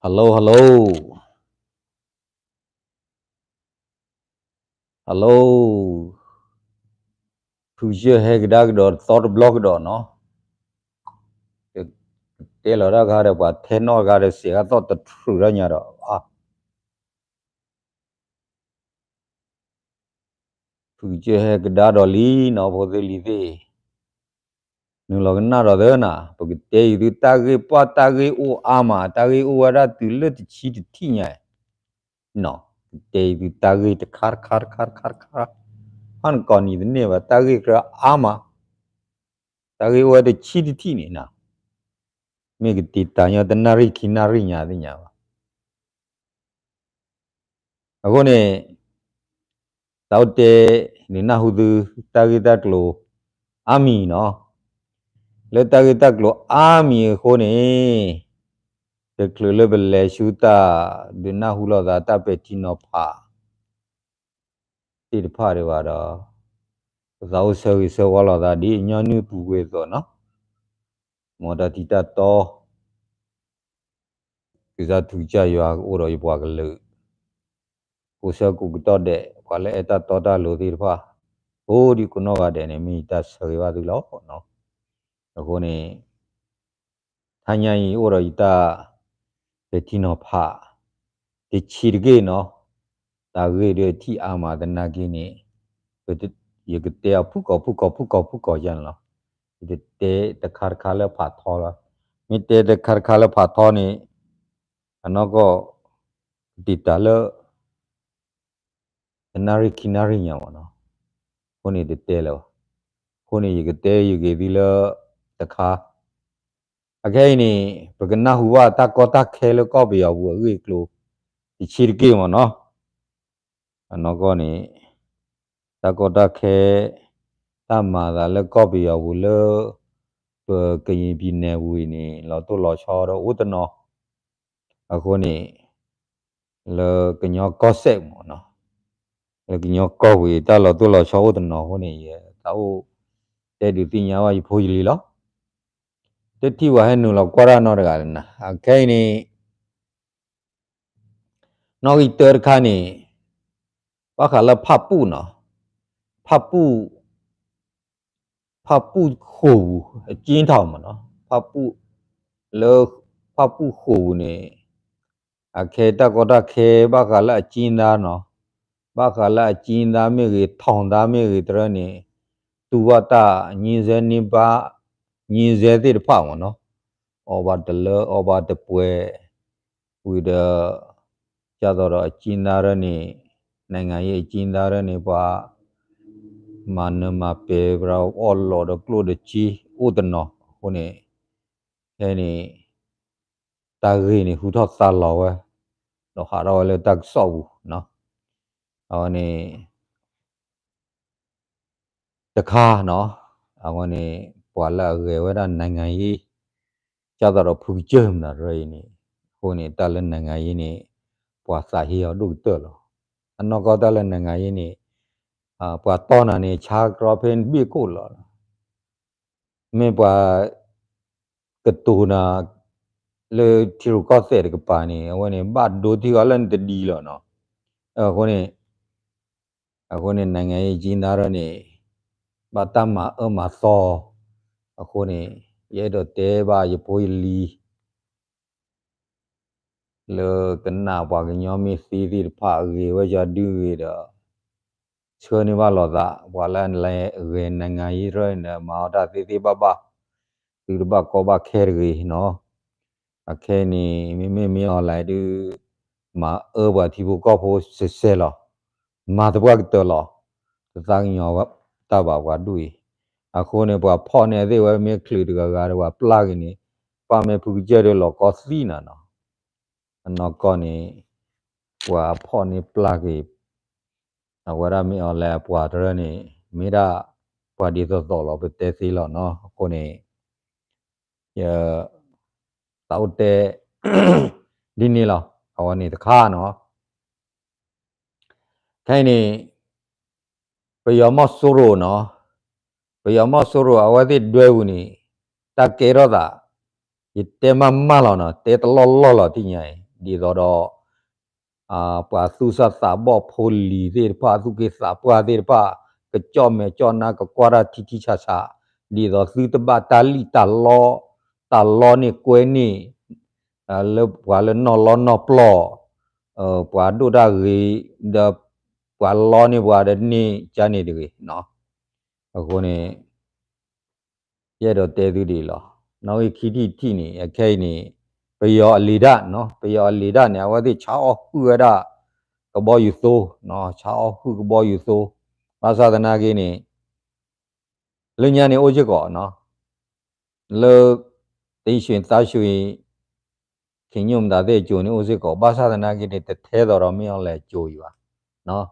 Hello hello hello, ဖုကစၢၢ်ဟဲကဒါကဒီးသီတဘျီကဒီးနီၤ, တဲလီၤတၢ်ခါဒီး ပှၤထဲနီၣ်တဂၤဒီး စဲးဂၤသီၣ်တထြူးတၢ်ညါဒီး ဖုကစၢၢ်ဟဲကဒါဒီးလံနီၤ ဖိသ့ၣ်လံၤသ့ၣ်, နုာ်လီၤကနၣ်ဒီးသၢနၤ, ပကတဲယုာ်သုတၢ်ဂ့ၢ်ပှၢ် တၢ်ဂ့ၢ်အိၣ်အါမး, တၢ်ဂ့ၢ်အိၣ်ဝဲဒၣ်တုၤလၢတဆံတထံၣ်ညါနီၤ, ပကတဲယုာ်သုတၢ်ဂ့ၢ်တခါတခါတခါတခါတခါ, ဟါနကိးနံၤတန့ၢ်ဘၣ် တၢ်ဂ့ၢ်ကြၢးအါမး, တၢ်ဂ့ၢ်အိၣ်ဝဲတဆံတထံၣ်န့ၣ်နီၤ, မ့ၢ်ကတံာ်တာ်ညီတနၣ်ရံၣ်ခံနၣ်ရံၣ်ညါသ့ၣ်ညါဘၣ်. အဃိန့ၣ် သးအိၣ်တဲ ဒုးနၢ်ဟူသု တၢ်ဂ့ၢ်တၢ်ကျိၤအါမံၤနီၤ, လၢတၢ်ဂ့ၢ်တၢ်ကျိၤအါမံၤအဃိန့ၣ် တချုးလၢပလဲၤဆူတၢ်ဒုးနၢ်ဟူလိာ်သး တၢ်ပဲာ်ထံနီၤဖးသ့ၣ်တဖၣ်ဒံးဘၣ်ဒီး ပသးအိၣ်ဆၢဂ့ၤဆၢဝါလိာ်သးဒ်ညီနုၢ်ပူၤကွံာ်အသိးနီၤ, မ်တၢ်ထံတၢ်တီ ကစၢ်ထူကစၢ်ယွၤကအိၣ်ဒီးယပှၤကလုာ်, ကိးဆၢကိးကတီၢ်ဒဲး ပှၤလၢအဲၣ်တၢ်တီတၢ်လိၤသ့ၣ်တဖၣ် ကိးဒံကိးနီၢ်ဂၤဒဲးန့ၣ် မ့ၢ်ယတၢ်ဆၢဂ့ၤဘၣ်သုလီၤ. အဃိန့ၣ် ထါညါအံၤအိၣ်ဒီးယတၢ်ပဲာ်ထံနီၤဖး တဆံးတက့ၢ်နီၤ, တၢ်ဂ့ၢ်ဒီးထံၣ်အါမးသနာ်က့န့ၣ် ယကတဲအီၤဖုၣ်ကိာ်ဖုၣ်ကိာ်ဖုၣ်ကိာ်ဖုၣ်ကိာ်ယါန့ၣ်လီၤ. ယတတဲတခါတခါလၢဖးထီလီၤ, မ့ၢ်တဲတခါတခါလၢဖးထီန့ၣ် အနီၢ်ကီၢ် ကတံာ်တာ်လၢ တနၣ်ရံၣ်ခံနၣ်ရံၣ်ညါမ့ၢ်နီၤ, အဃိန့ၣ်တတဲလၢၤဘၣ်. အဃိန့ၣ် ယကတဲယဂ့ၤသုလၢတခါ, အခဲအံၤန့ၣ် ပကနၢ်ဟူဘၣ်တၢ်ကီတၢ်ခဲလၢကီၢ်ပယီၤပူၤအဂ့ၢ်အကျိၤ တဆံးတက့ၢ်မ့ၢ်နီၤ. အနီၢ်ကီၢ်န့ၣ် တၢ်ကီတၢ်ခဲ တၢ်မၤသးလၢကီၢ်ပယီၤပူၤလၢ ပကယံၤပံၤနဲၣ်ဝံၤန့ၣ် လီၤတိၢ်လီၤဆီဒီးအိၣ်တနီၤ, အဃိန့ၣ် လၢကညီကီၢ်စဲၣ်မ့ၢ်နီၤ, လၢကညီကီၢ်ပူၤအံၤ တၢ်လီၤတိၢ်လီၤဆီအိၣတနီၤအဃိန့ၣ် ယသးအိၣ်တဲဒုးသ့ၣ်ညါဘၣ်ယဖိယလံၤလီၤ. တထံၣ်ဝဲဟဲနုာ်လီၤကွၢ်တၢ်နီတဂၤလၢနၤ, အခဲအံၤန့ၣ် နီၣ်ဂံၢ်တၢတခါန့ၣ် ဘၣ်ဃးလၢဖၣ်ပူၣ်နီၤ, ဖၣ်ပူၣ် ဖၣ်ပူၣ်ဃိာ်ပူၤ အကၠ့ထီၣ်မ့ၢ်နီၤ, ဖၣ်ပူၣ် လၢဖၣ်ပူၣ်ဃိာ်ပူၤန့ၣ် အခဲတၢ်ကီတၢ်ခဲ ဘၣ်ဃးလၢအကၠ့ဒါနီၤ, ဘၣ်ဃးလၢအကၠ့ဒါမ့ၢ်ဂ့ၤ ထောင်ဒါမ့ၢ်ဂ့ၤတရၢန့ၣ် တူၢ်ဘၣ်တၢ် ငြိမ်းချမ်း န့ၢ်ဘၣ် ငြိမ်းချမ်း သ့ၣ်တဖၣ်မ့ၢ်နီၤ, အီၣ်ဘၣ်တလၢအီဘၣ်တပှဲၤ ဝံၤဒီး ကၢ်သိးဒီးအကၠ့ဒါတရၢန့ၣ် နိုင်ငံရေးအကျဉ်းသားတရၢန့ၣ် ပှၤ မၤနၢၤမၤပဲာ် ပှၤအီၣ်လီၤဒီးကျိၣ်ဒီးစ့အိၣ်တနီၤအဃိန့ၣ် ဖဲန့ၣ် တၢ်ဂ့ၢ်န့ၣ် ဟူထီၣ်သါလီၤဝဲ ဒီးဟးထီၣ်ဝဲလၢတၢ်ကစီၣ်ပူၤနီၤ, အဝဲန့ၣ် တခါနီၤ, အဝဲန့ၣ် ပှၤလၢအဂဲၤဝဲဒၣ် နိုင်ငံရေး ကၢ်သိးဒီးဖုကစၢၢ်မနုၤတရၢအံၤန့ၣ် အဃိန့ၣ် တၢ်လၢ နိုင်ငံရေး န့ၣ် ပှၤသးဟ့အီၤဒိၣ်ကတၢၢ်လီၤ. အနီၢ်ကီၢ်တၢ်လၢ နိုင်ငံရေး န့ၣ် ပှၤတီၢ်နၤန့ၣ် ဆါကရီဖဲဘ့ၣ်ခိၣ်လီၤ. မ့ၢ်ပှၤ ကတိၤနၤ လၢထံရူၢ်ကီၢ်သဲးတကပၤန့ၣ် အဝဲန့ၣ် ဘၣ်ဒိထံဂီၤလၢနတဒံလီၤနီၤ. အဃိန့ၣ် အဃိန့ၣ် နိုင်ငံရေးအကျဉ်းသားတရၢန့ၣ် ဘၣ်တၢ်မၤအၢမၤသီ အဃိန့ၣ် ယအဲၣ်ဒိးတဲဘၣ်ယဖိယလံၤ လၢကနၣ်ပှၤကညီမ့ၢ်သံသ့ၣ်တဖၣ် အဂ့ၤဝဲယၤဒုးဂ့ၤဒီး ဆှၢန့ၢ်ဘၣ်လိာ်သး ပှၤလၢအလဲၤဂဲၤ နိုင်ငံရေး တရၢန့ၣ် မၤအီၣ်တၢ်သ့သ့ဘၣ်ဘၣ် သုတဘၣ်ကီဘၣ်ခဲတဂ့ၤနီၤ. အခဲအံၤန့ၣ် မ့မ့ၢ်မ့ၢ် online ဒုး မၤအၢပှၤထံဖိကီၢ်ဖိစဲးစဲးလီၤ. မၤသပှၢ်ကတၢၢ်လီၤ. တသးကညီၤတၢ်ဘၣ်ပှၤဒူၣ်အံၤ. အဃိန့ၣ် ပှၤဖီၣ်န့ၢ်သ့ၣ်ဝဲမ့ၢ်ချုးတဂၤဂၤဒီး ပှၤပျၢ်က့ၤန့ၣ် ပၢ်မ့ၢ်ဖုကစၢၢ်ဒီးလီၤကီသံနၤနီၤ. အနီၢ်ကီၢ်န့ၣ် ပှၤဖီၣ်န့ၢ်ပျၢ်က့ၤ အဝဲဒၣ်မ့ၢ် online အပှၤတရၢန့ၣ် မ့ၢ်ဒၣ်ပှၤဒ်သိးသိးလီၤ ပတဲသ့လီၤနီၤ. အဃိန့ၣ် ယ သးအိၣ်တဲ ဒ်န့ၣ်လီၤ. အဝဲန့ၣ်တခါနီၤ. ခဲအံၤန့ၣ် ပယီၤမီၢ်စိရိၤနီၤ, ပယီၤမီၢ်စိရိၤအဝဲသ့ၣ်ဒွဲပူၤန့ၣ် တၢ်ကဲထီၣ်သး ယတဲမးမးလီၤနီၤ, တဲတလီၢ်လီၢ်လီၤ ထံၣ်ညါအံၤ ဒ်သိးဒီး ပှၤသူၣ်စၢ်သးဘီၣ်ဖိလံၤသ့ၣ်တဖၣ် သူၣ်က့သးပှၢ်သ့ၣ်တဖၣ် ကကၠီၣ်မဲာ်ကၠီၣ်နါ ကကွၢ်တၢ်ထံထံဆးဆး ဒ်သိးသုတဘၣ်တၢ်လံၣ်တၢ်လီ တၢ်လီန့ၢ်ကွဲန့ၢ် လၢပှၤလၢနီၢ်လီနီၢ်ပျီၢ် ပှၤဒိၣ်တၢ်ဂ့ၤ ဒီး ပှၤလီန့ၢ်ပှၤဒီးန့ၢ်ကါန့ၣ်တဂ့ၤနီၤ. အဃိန့ၣ် ယအဲၣ်ဒိးတဲသုဒ်အံၤလီၤ. နီၣ်ဂံၢ်ခံထံၣ်တထံၣ်န့ၣ် အခဲအံၤန့ၣ် ပယီၤအလံာ်ဒၣ်နီၤ, ပယီၤအလံာ်ဒၣ်န့ၣ် အဝဲသ့ၣ်ဆါအီၣ်ဟုၣ်ဝဲဒၣ် ကဘီယူၤသိ, ဆါအီၣ်ဟုၣ်ကဘီယူၤသိ, ဘၣ်ဆၣ်သနာ်က့န့ၣ် လၢညါန့ၣ်အိၣ်စ့ၢ်ကီးနီၤ, လၢ တံၢ်ရွှ့ၣ်သါရွှ့ၣ် ခ့ညိၣ်မတၤသ့ၣ်အစိၤန့ၣ်အိၣ်စ့ၢ်ကီး, ဘၣ်ဆၣ်သနာ်က့န့ၣ် တထဲသိးဒီးမ့ၢ်အီၤလဲၣ်အစိၤအံၤဘၣ်.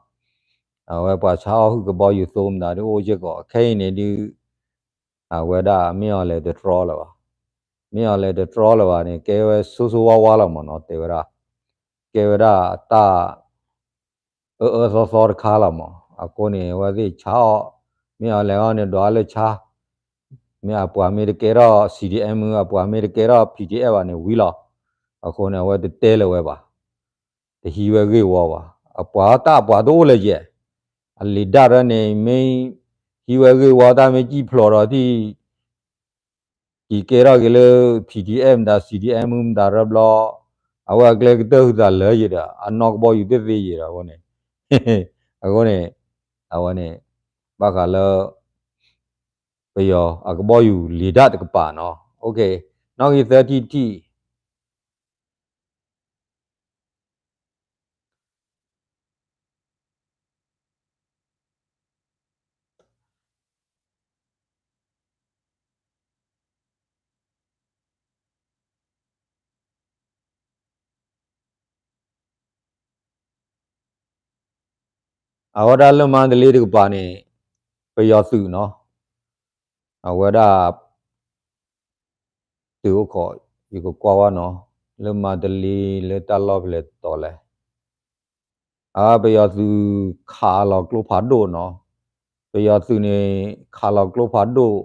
အဝဲပှၤဆါအီၣ်ဟုၣ်ကဘီယူၤသိမတၤဒုးအိၣ်စ့ၢ်ကီး, ခဲအံၤန့ၣ်ဒုး အဝဲဒၣ်မ့ၢ်အီၤလဲၣ်တတြီလၢၤဘၣ်. မ့ၢ်အီၤလဲၣ်တတြီလၢၤဘၣ်န့ၣ် ကဲဝဲဆိဆိဝါဝါလီၤမ့ၢ်နီၤ, တဲဝဲဒၣ် ကဲဝဲဒၣ်တၢ် အၢအၢသီသီတခါလီၤမး. အဃိန့ၣ် အဝဲသ့ၣ်ဆါအီၣ်, မ့ၢ်အီၤလဲၣ်အီၤန့ၣ် ဒွးလၢဆါ, မ့ၢ်အပှၤမ့ၢ်တကဲထီၣ် C D M အပှၤမ့ၢ်တကဲထီၣ် P D F ဘၣ်န့ၣ်ဝံၤလီၤ. အဃိန့ၣ် အဝဲတတဲလၢၤဝဲဘၣ်, တဟံးဝဲဂ့ၢ်ဝီဘၣ်. အပှၤတၢ်အပှၤတအိၣ်လၢၤယဲၢ်, အလံာ်ဒၣ်ရၢန့ၣ် မ့ၢ်ဟံးဝဲဂ့ၢ်ဝီတၢ်မ့ၢ်စံၣ်ဖျိးဒီးထံၣ် က့ၤကဲထီၣ်က့ၤလၢ P D F မတၤ C D M မတၤရၢဘျီ, အဝဲအကျဲကတၢၢ်ဟုသးလၢယံၤဒီး အနီၢ်ကဘီယူၤသ့ၣ်သ့ယံၤဒီးအဃိန့ၣ်, အဃိန့ၣ်, အဝဲန့ၣ်, ဘၣ်ဃးလၢ ပယီၤအကဘီယူၤလံာ်ဒၣ်တကပၤနီၤ. နီၣ်ဂံၢ်သၢထံၣ်တထံၣ် အဝဲဒၣ်လၢမါတလ့တကပၤန့ၣ်, ပယီၤသုးနီၤ, အဝဲဒၣ် သုးအိၣ်ခိး, ယကကွၢ်ဝဲနီၤ, လၢမါတလ့လၢတၢ်လီၢ်ဖဲလဲၣ်တတီၤလဲၣ်, အပယီၤသုးခးလီၤကျိဖးဒိၣ်နီၤ, ပယီၤသုးန့ၣ် ခးလီၤကျိဖးဒိၣ်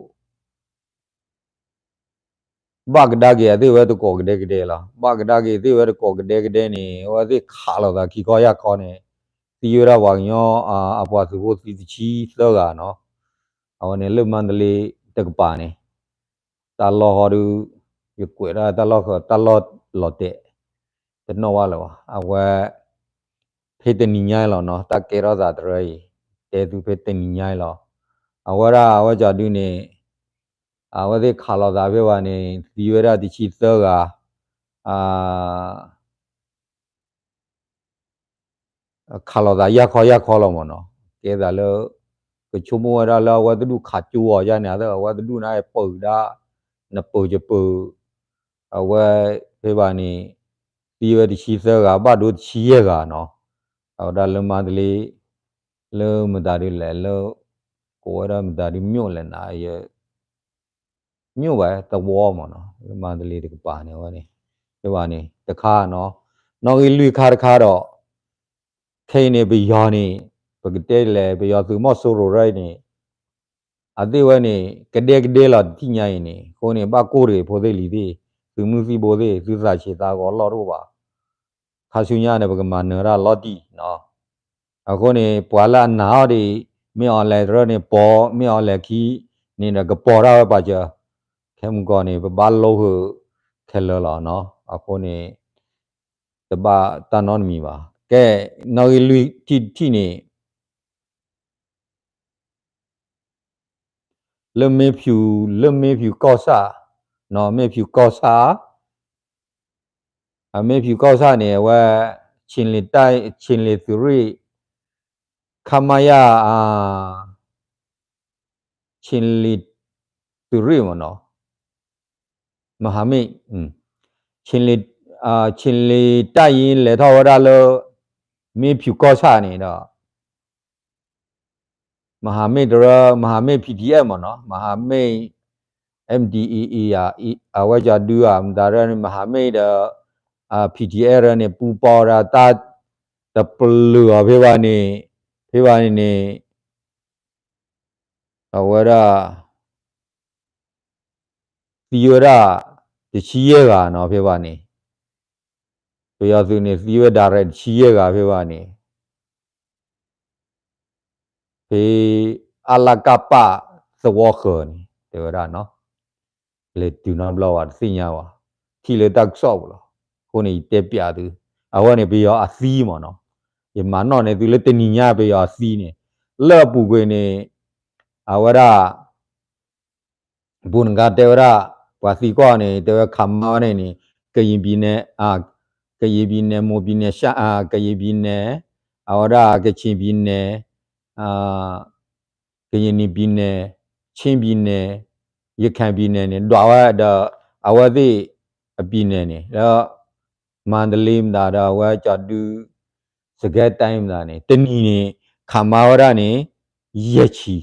ဘၣ်ကဒါက့ၤအသ့ၣ်ဝဲတကိးကဒဲကဒဲလီၤ. ဘၣ်ကဒါက့ၤအသ့ၣ်ဝဲတကိးကဒဲကဒဲန့ၣ် အဝဲသ့ၣ်ခးလိာ်သးခံခီယၢ်ခီန့ၣ်, သံဝဲဒၣ်ပှၤကညီ, အပှၤသုးဖိသံတဆံသၢဂၤနီၤ. အဝဲန့ၣ်လၢမါတလ့တကပၤန့ၣ်, တၢ်လီၢ်ဟီဒုး, ယကွဲးဒၣ်တၢ်လီၢ်ဃၢၤ တၢ်လီၢ်လီၤတဲာ်, တနီၣ်ဘၣ်လၢၤဘၣ်. အဝဲ ဖဲတနံၤညါလီၤနီၤ, တၢ်ကဲထီၣ်သးတရၢအံၤ, တဲသုဖဲတနံၤညါလီၤ. အဝဲဒၣ်အဝဲကၠီဒုန့ၣ်, အဝဲသ့ၣ်ခးလိာ်သးဖဲဘၣ်န့ၣ် သံဝဲဒၣ်တဆံသၢဂၤ, ခးလိာ်သးယၢ်ခီယၢ်ခီလီၤမ့ၢ်နီၤ. ကဲသးလၢ ကဆိကမိၣ်ဝဲဒၣ်လၢအဝဲတဒူၣ်ခးကၠိအီၤယါန့ၣ်, အဝဲတဒူၣ်န့ၣ်ပၢၢ်ဒၣ်, နပၢၢ်ယပၢၢ်, အဝဲဖဲဘၣ်န့ၣ် သံဝဲတဆံသၢဂၤ ဘၣ်ဒိတဆံယဲၢ်ဂၤနီၤ. အဝဲဒၣ်လၢမါတလ့, လၢမတၤဒ်လဲၣ်လၢ, ကိးဝဲဒၣ်မတၤဒ် မြို့လဲၣ်နၤ, မြို့ဘၣ်သဝီမ့ၢ်နီၤ, လၢမါတလ့တကပၤန့ၣ်ဝဲန့ၣ်, ဖဲဘၣ်န့ၣ်တခါနီၤ, နီၣ်ဂံၢ်လွံၢ်ခါတခါဒီး, ခဲအံၤန့ၣ် ပယီၤန့ၣ်, ပကတဲလဲၣ် ပယီၤသုးမီၤစိရိၤရၢအံၤန့ၣ်, အသ့ၣ်ဝဲန့ၣ် ကဒဲကဒဲလီၤတသ့ၣ်ညါအံၤန့ၣ်, အဃိန့ၣ် ဘၣ်ကိၢ်တဂ့ၤဖိသ့ၣ်လံၤသ့ၣ်, သုးမုၢ်သံၣ်ဘိသ့ၣ်, သုသးဆံးသးဂီၤလီၢ်တအိၣ်ဘၣ်. ခါဆူညါန့ၣ် ပကမၤနၢၤတၢ်လီၤတံၢ်နီၤ. အဃိန့ၣ် ပှၤလၢအနာ်အီၤဒ်အံၤ, မ့ၢ်အီၤလဲၤတရၢန့ၣ် ပိာ်, မ့ၢ်အီၤလဲၤခံန့ၣ်ဒီး ကပိာ်တၢ်ဝဲပာ်စၢၤ, ခဲမုၢ်ကီၢ်န့ၣ် ပဘၣ်လိဃုာ်ခဲလၢာ်လီၤနီၤ. အဃိန့ၣ် တဘၣ်တၢ်နီတမံၤဘၣ်. ကဲ, နီၣ်ဂံၢ်လွံၢ်ထံၣ်တထံၣ်န့ၣ် လၢမ့ၢ်ဖၠူၤ, လၢမ့ၢ်ဖၠူၤကီၢ်ဆၣ်, နီၤ, မ့ၢ်ဖၠူၤကီၢ်ဆၣ်, အမ့ၢ်ဖၠူၤကီၢ်ဆၣ်န့ၣ် အဝဲ ဆ့ၣ်လ့ၤတၢ်, ဆ့ၣ်လ့ၤသုးရ့ၣ်, ခမရ, ဆ့ၣ်လ့ၤသုးရ့ၣ်မ့ၢ်နီၤ, မဟာမိတ်, ဆ့ၣ်လ့ၤ, ဆ့ၣ်လ့ၤတၢ်အံၤလဲၤထီၣ်ဝဲဒၣ်လၢ မ့ၢ်ဖၠူၤကီၢ်ဆၣ်န့ၣ်ဒီး မဟာမိတ်တရၢ, မဟာမိတ် P D F မ့ၢ်နီၤ, မဟာမိတ် M D A A ဧါ, အဝဲကၠီဒုဧါ, မတၤရၢန့ၣ် မဟာမိတ်ဒီး P D F ရၢန့ၣ် ပူၤပီၢ်ဝဲဒၣ်တၢ်တပျုာ်အီၤဖဲဘၣ်န့ၣ်, ဖဲဘၣ်န့ၣ်န့ၣ် အဝဲဒၣ် သံဝဲဒၣ် တဆံယဲၢ်ဂၤနီၤ ဖဲဘၣ်န့ၣ်. ပယီၤသုးန့ၣ်သံဝဲဒၣ်ရဲၣ်တဆံယဲၢ်ဂၤဖဲဘၣ်န့ၣ် ဖဲ အလကပ သဝီဃၢၤန့ၣ် တဲဝဲဒၣ်နီၤ, လဲၤတုၤနီတဘျီဘၣ်တသ့ၣ်ညါဘၣ်, ထံၣ်လၢတၢ်ကစီၣ်ပူၤလီၤ. အဃိန့ၣ် ယတဲပျးသု, အဝဲန့ၣ်ပယီၤအသံမ့ၢ်နီၤ, ယမၤနီၣ်န့ၢ်သုလၢတနံၤညါပယီၤအသံန့ၣ်, လၢအပူၤကွံာ်န့ၣ် အဝဲဒၣ် ဘူၣ်နကါတဲဝဲဒၣ် ပှၤသံကွၢ်န့ၣ် တဲဝဲခးမါဝဲန့ၣ်န့ၣ် ကယံၤဘံၣ်နဲၣ်, ကယံၤဘံၣ်နဲၣ်, မိၣ်ဘံၣ်နဲၣ်, ကယံၤဘံၣ်နဲၣ်, အဝဲဒၣ်ကခ့ၣ်ဘံၣ်နဲၣ်, ကယံၤနံၣ်ဘံၣ်နဲၣ်, ခ့ၣ်ဘံၣ်နဲၣ်, ရခၢၣ်ဘံၣ်နဲၣ်န့ၣ် ဒွးဝဲဒီး အဝဲသ့ၣ်အဘံၣ်နဲၣ်န့ၣ် လၢ မန္တလေးမတၤဒီး အဝဲကၠီဒု စကဲတၢ်မတၤန့ၣ် တနံၤန့ၣ် ခးမါဝဲဒၣ်န့ၣ် ယဲၢ်ဆံ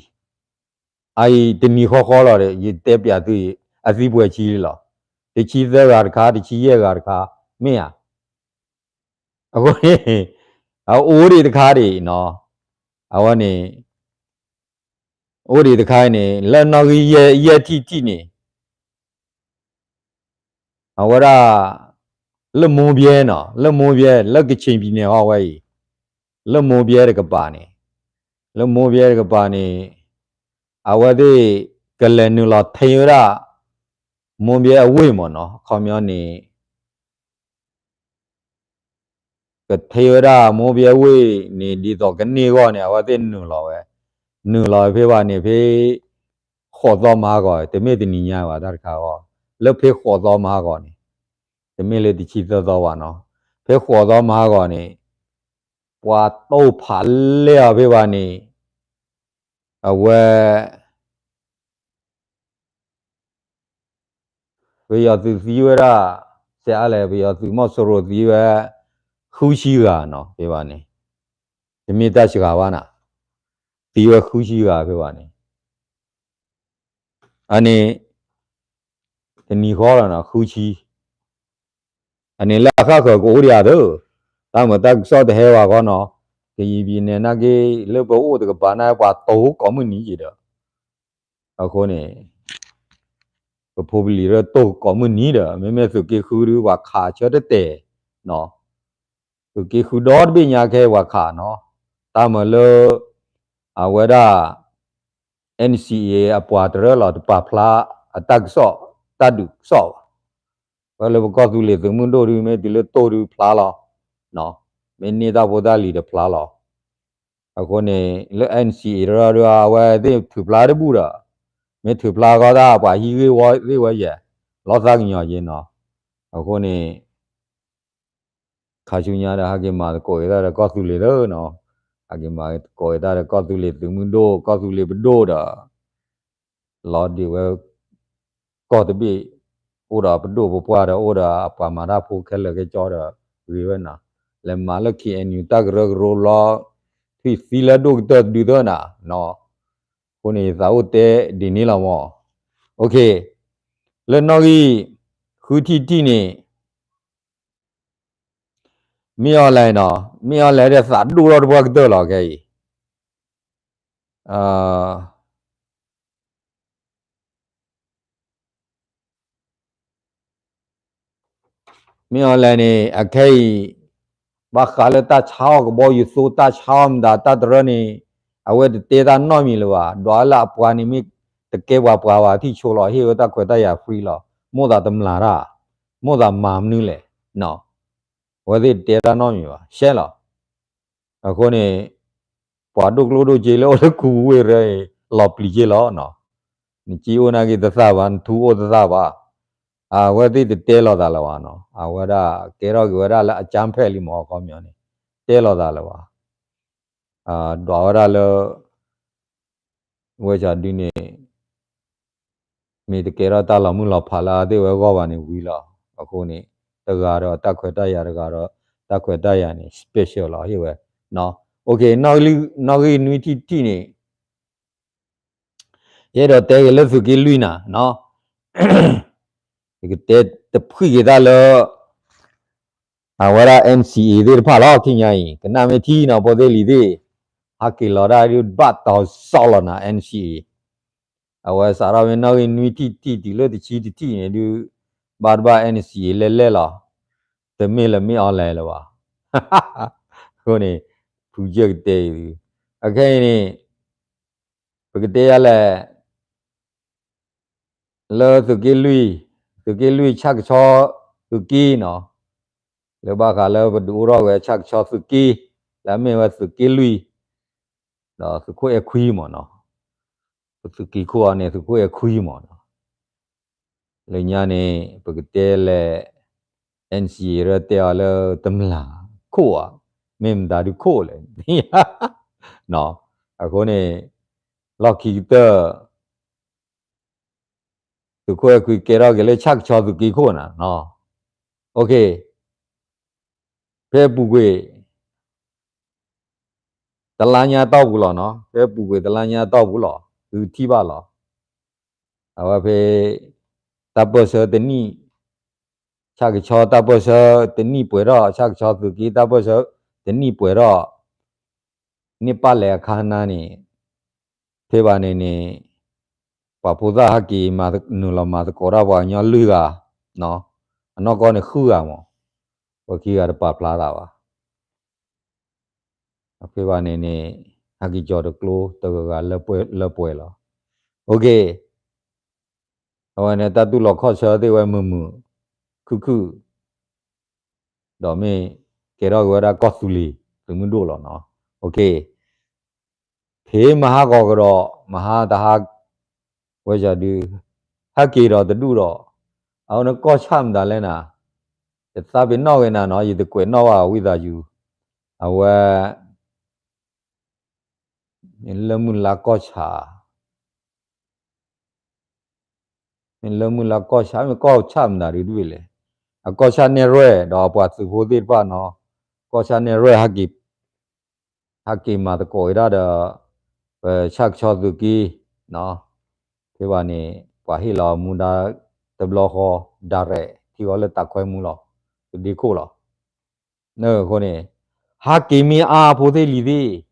အအံၤတနံၤဃီဃီလီၤဒီး ယတဲပျးသုအံၤ အသံပှဲၤဆံလံလီၤ. တဆံသၢဂၤတခါ တဆံယဲၢ်ဂၤတခါ မ့ၢ်ဧါ. အဃိန့ၣ် အအိၣ်ဒံးတခါဒံးနီၤ, အဝဲန့ၣ် အိၣ်ဒံးတခါန့ၣ် လၢနီၣ်ဂံၢ်ယဲၢ်ထံၣ်ထံၣ်န့ၣ် အဝဲဒၣ် လၢမိၢ်ဘျဲနီၤ, လၢမိၢ်ဘျဲ လၢကခ့ၣ်ဘံၣ်နဲၣ်ဟီဝဲအံၤ, လၢမိၢ်ဘျဲတကပၤန့ၣ်, လၢမိၢ်ဘျဲတကပၤန့ၣ် အဝဲသ့ၣ်ကလဲၤနုာ်လီၤထ့ဝဲဒၣ် မိၢ်ဘျဲအဝ့ၢ်မ့ၢ်နီၤ, အခီပညီန့ၣ် ကထ့ဝဲဒၣ်မိၢ်ဘျဲဝ့ၢ်န့ၣ် ဒ်သိးကန့ၢ်အဂီၢ်န့ၣ် အဝဲသ့ၣ်နုာ်လီၤဝဲ, နုာ်လီၤဖဲဘၣ်န့ၣ် ဖဲ ဃိးသီမဟါဂီၤ, တမ့ၢ်တနံၤညါဘၣ်တၢ်တခါအဂီၢ်, လၢဖဲဃိးသီမဟါဂီၤန့ၣ်, တမ့ၢ်လၢတဆံသၢသီဘၣ်နီၤ, ဖဲဃိးသီမဟါဂီၤန့ၣ် ပှၤတိၢ်ဖးလဲၢ်အီၤဖဲဘၣ်န့ၣ် အဝဲ ပယီၤသုးသံဝဲဒၣ် စဲးအါလဲၣ် ပယီၤသုးမီၢ်စိရိၤသံဝဲ ဃုဆံဂၤနီၤ ဖဲဘၣ်န့ၣ်, တမ့ၢ်တၢ်စှၤဘၣ်နၤ, သံဝဲဃုဆံဂၤဖဲဘၣ်န့ၣ်, အန့ၣ် တနံၤဃီလီၤနီၤ ဃုဆံ, အန့ၣ်လၢအဃၣ်ဃၢၤကအိၣ်ဒံးဧါသၢ, တၢ်မၤတၢ်ကစီၣ်တဟဲဝဲဃီနီၤ, ကယံၤဘံၣ်နဲၣ်နာ်က့ လၢပအိၣ်တကပၤန့ၣ် ပှၤတိၢ်ကိးမုၢ်နံၤက့ၤဒီး အဃိန့ၣ် ပဖိပလံၤရၢတိၢ်ကိးမုၢ်နံၤဒီး မ့မ့ၢ်သုးက့ဃုဒုး ပှၤခးဆၢတတဲာ်, သုးက့ဃုဒီတဘ့ၣ်ညါခဲပှၤခးနီၤ, တၢ်မၤလၢ အဝဲဒၣ် NCA အပှၤတရၢလီၤ တပာ်ဖျါ အတၢ်ကစီၣ် တၢ်ဒုးကစီၣ်ဘၣ်, ပှၤလၢပကီၢ်သူလ့ၤသုးမုၢ်ဒိၣ်ဒုး မ့ၢ်တုၤလၢတိၢ်ဒုးဖျါလီၤ, မ့ၢ်န့ၢ်တၢ်ဖိတၢ်လံၤတဖျါလီၤ, အဃိန့ၣ် လၢ NCA တရၢဒုး အဝဲသ့ၣ်ထုးဖျါတဘူၣ်ဒီး မ့ၢ်ထုးဖျါဃီတၢ် ပှၤဟံးဂ့ၢ်ဝီသ့ၣ်ဝဲယဲၢ် လီၤသးကညီၤက့ၤနီၤ, အဃိန့ၣ် ခါဆူညါဒီး ဟဲက့ၤမၤသကိးက့ၤတၢ်ဒီးကီၢ်သူလ့ၤလၢနီၤ, ဟဲက့ၤမၤသကိးက့ၤတၢ်ဒီးကီၢ်သူလ့ၤသုးမုၢ်ဒိၣ် ကီၢ်သူလ့ၤပဒိၣ်ဒီး လီၤဒံးဝဲ ကီၢ်တဘ့ၣ် အိၣ်ဒီးပဒိၣ်ပပှၢ်ဒီး အိၣ်ဒီးအပှၤမၤတၢ်ဖိခဲလၢာ်ခဲကၠီဒီး ဂ့ၤဝဲနီၤ, လဲၤမၤလၢ KNU တၢ်ကရၢကရိလီၤ, ထွံၣ်သံလၢဒိၣ်ကတၢၢ်တဒုသၢနၤနီၤ, အဃိန့ၣ် ယသးအိၣ်တဲဒ်န့ၣ်လီၤမၢ်, လၢနီၣ်ဂံၢ် ဃုထံၣ်ထံၣ်န့ၣ် မ့ၢ်အီၤလဲၣ်နီၤ, မ့ၢ်အီၤလဲၣ်ဒီးသးဒိၣ်ထီၣ်တပှၢ်ကတၢၢ်လီၤခဲအံၤ, မ့ၢ်အီၤလဲၣ်န့ၣ် အခဲအံၤ ဘၣ်ဃးလၢတၢ်ဆါအီၣ်ကဘီယူၤသိ တၢ်ဆါအီၣ်မတၤ တၢ်တရၢန့ၣ် အဝဲတတဲတၢ်နီတမံၤလၢၤဘၣ်, ဒွးလၢအပှၤန့ၣ်မ့ၢ်တကဲပှၤပှၤဘၣ် ထံၣ်ဆိလီၤ ဟ့ၣ်ဝဲတၢ်ခွဲးတၢ်ယာ် free လီၤ, မိၣ်သးတမျၢ်တၢ်, မိၣ်သးမၤမနုၤလဲၣ်, အဝဲသ့ၣ်တတဲတၢ်နီတမံၤဘၣ် ရှဲလီၤ. အဃိန့ၣ် ပှၤဒိၣ်ကျိၣ်ဒိၣ်စ့လၢအိၣ်လၢခူပူၤဝ့ၢ်ရၢအံၤ လီၤပျံၤက့လီၤနီၤ, နစ့အိၣ်နာ်က့တသၣ်ဘၣ် နထူအိၣ်တသၣ်ဘၣ်, အဝဲသ့ၣ်တတဲလိာ်သးလၢၤဘၣ်နီၤ, အဝဲဒၣ်ကဲထီၣ်က့ၤဝဲဒၣ်လၢအကၠၢဖဲးလံမၢ် အခီပညီန့ၣ် တဲလိာ်သးလၢၤဘၣ်, ဒွးဝဲဒၣ်လၢ ဝဲၢ်စၢ်ဒုန့ၣ် မ့ၢ်တကဲထီၣ်တၢ်လီၤမုၢ်လီၤဖးလၢအသ့ၣ်ဝဲအဂီၢ်ဘၣ်န့ၣ်ဝံၤလီၤ. အဃိန့ၣ် တဂၤဒီးတၢ်ခွဲးတၢ်ယာ် တဂၤဒီးတၢ်ခွဲးတၢ်ယာ်န့ၣ် special လီၤ ဟ့ၣ်ဝဲ. နီၣ်ဂံၢ်နွံထံၣ်တထံၣ်န့ၣ် ယအဲၣ်ဒိးတဲက့ၤလၢသုးက့လွံၢ်နၤ, ယကတဲတဖှံၣ်က့ၤတၢ်လၢ အဝဲဒၣ် NCA သ့ၣ်တဖၣ်လီၤ. ခံညါအံၤ ကနၣ်မ့ၢ်ထံနီၤ ဖိသ့ၣ်လံၤသ့ၣ်, ဟးက့ၤလီၤဒၣ်ဒုးဘၣ်တီၤစီလီၤနၤ NCA, အဝဲစးထီၣ်မ့ၢ်နီၣ်ဂံၢ်နွံထံၣ်တထံၣ်တုၤလၢတဆံတထံၣ်န့ၣ်ဒုး ဘၣ်တဘၣ် NCA လဲၣ်လဲၣ်လီၤ. တမ့ၢ်လၢမ့ၢ် online လၢၤဘၣ်. အဃိန့ၣ် ဖုကစၢၢ်ကတဲအံၤ, အခဲအံၤန့ၣ် ပကတဲယၤလဲၣ် လၢသုးက့လွံၢ်, သုးက့လွံၢ်ဆၣ်ကဆီသုးက့နီၤ, လၢဘၣ်ဃးလၢပဒုးအိၣ်ထီၣ်ဝဲဆၣ်ကဆီသုးက့, လၢအမ့ၢ်ဝဲသုးက့လွံၢ်, ဒီးသုးခိၣ်အဲၣ်ခွံမ့ၢ်နီၤ, ပသုးက့ခိၣ်အံၤန့ၣ် သုးခိၣ်အဲၣ်ခွံမ့ၢ်နီၤ, လၢညါန့ၣ် ပကတဲလဲၣ် NCA ရၢတဲအီၤလၢတမျၢ်ခိၣ်ဧါ, မ့ၢ်မတၤဒုခိၣ်လဲၣ်, အဃိန့ၣ် လီၢ်ခံကတၢၢ် သုးခိၣ်အဲၣ်ခွံကဲထီၣ်က့ၤလၢဆၣ်ကဆီသုးက့ခိၣ်နၤ, ဖဲအပူၤကွံာ် တလါညါတီၢ်ပူၤလီၤနီၤ, ဖဲအပူၤကွံာ်တလါညါတီၢ်ပူၤလီၤ, သုထံၣ်ဘၣ်လီၤ. အဝဲဖဲ တၢ်ပၢၢ်ဆၢတနံၣ်, ဆၣ်ကဆီတၢ်ပၢၢ်ဆၢတနံၣ်ပှဲၤထီၣ်, ဆၣ်ကဆီသုးက့တၢ်ပၢၢ်ဆၢတနံၣ်ပှဲၤထီၣ်, န့ၢ်ပၢ်လဲၤအခါနၤန့ၣ်, ဖဲဘၣ်န့ၣ်န့ၣ် ပှၤဖိသၣ်ဟဲက့ၤမၤနုာ်လီၤမၤသကိးတၢ်ပှၤကညီလွံၢ်ဂၤ, အနီၢ်ကီၢ်န့ၣ်ဃုဂၤမး, ပှၤခံဂၤတပာ်ဖျါသးဘၣ်. ဖဲဘၣ်န့ၣ်န့ၣ် ဟဲက့ၤကၠီၤတကျိတဂၤဂၤလၢပှဲၤလီၤ. အဝဲန့ၣ် တၢ်တူၢ်လိာ်ခီၣ်ဆၢသ့ၣ်ဝဲမုာ်မုာ်ခုၣ်ခုၣ်, ဒီးမ့ၢ်ကဲထီၣ်က့ၤဝဲဒၣ်ကီၢ်သူလ့ၤသုးမုၢ်ဒိၣ်လီၤနီၤ. ဖဲမဟါဂီၤကဒီး မဟါတဟါ ဝဲဒၣ်ဒုး ဟဲက့ၤဒီးတဒူၣ်ဒီး အဝဲန့ၣ်ကီၢ်ဆၣ်မတၤလဲၣ်နၤ, ယသးပ့ၤနီၣ်ဂ့ၤနၤနီၤ, ယတကွဲးနီၣ်ဘၣ်ဝံသးစူၤ, အဝဲ မ့ၢ်လၢမုၢ်လါကီၢ်ဆၣ်, မ့ၢ်လၢမုၢ်လါကီၢ်ဆၣ် မ့ၢ်ကီၢ်ဆၣ်မတၤဒုတဘ့ၣ်လဲၣ်, အကီၢ်ဆၣ်နဲၣ်ရွဲၣ်ဒီးအပှၤသုးဖိသ့ၣ်တဖၣ်နီၤ, ကီၢ်ဆၣ်နဲၣ်ရွဲၣ် ဟဲက့ၤမၤသကိးဝဲဒၣ်ဒီး ပဆၣ်ကဆီသုးက့, ဖဲဘၣ်န့ၣ် ပှၤဟ့ၣ်လီၤမူဒါတဘျီဃီ direct ထံဃီလၢတၢ်ခွဲမူလီၤ, တဒ့ခိၣ်လီၤ. အဃိန့ၣ် ဟဲက့ၤမ့ၢ်အါဖိသ့ၣ်လံၤသ့ၣ်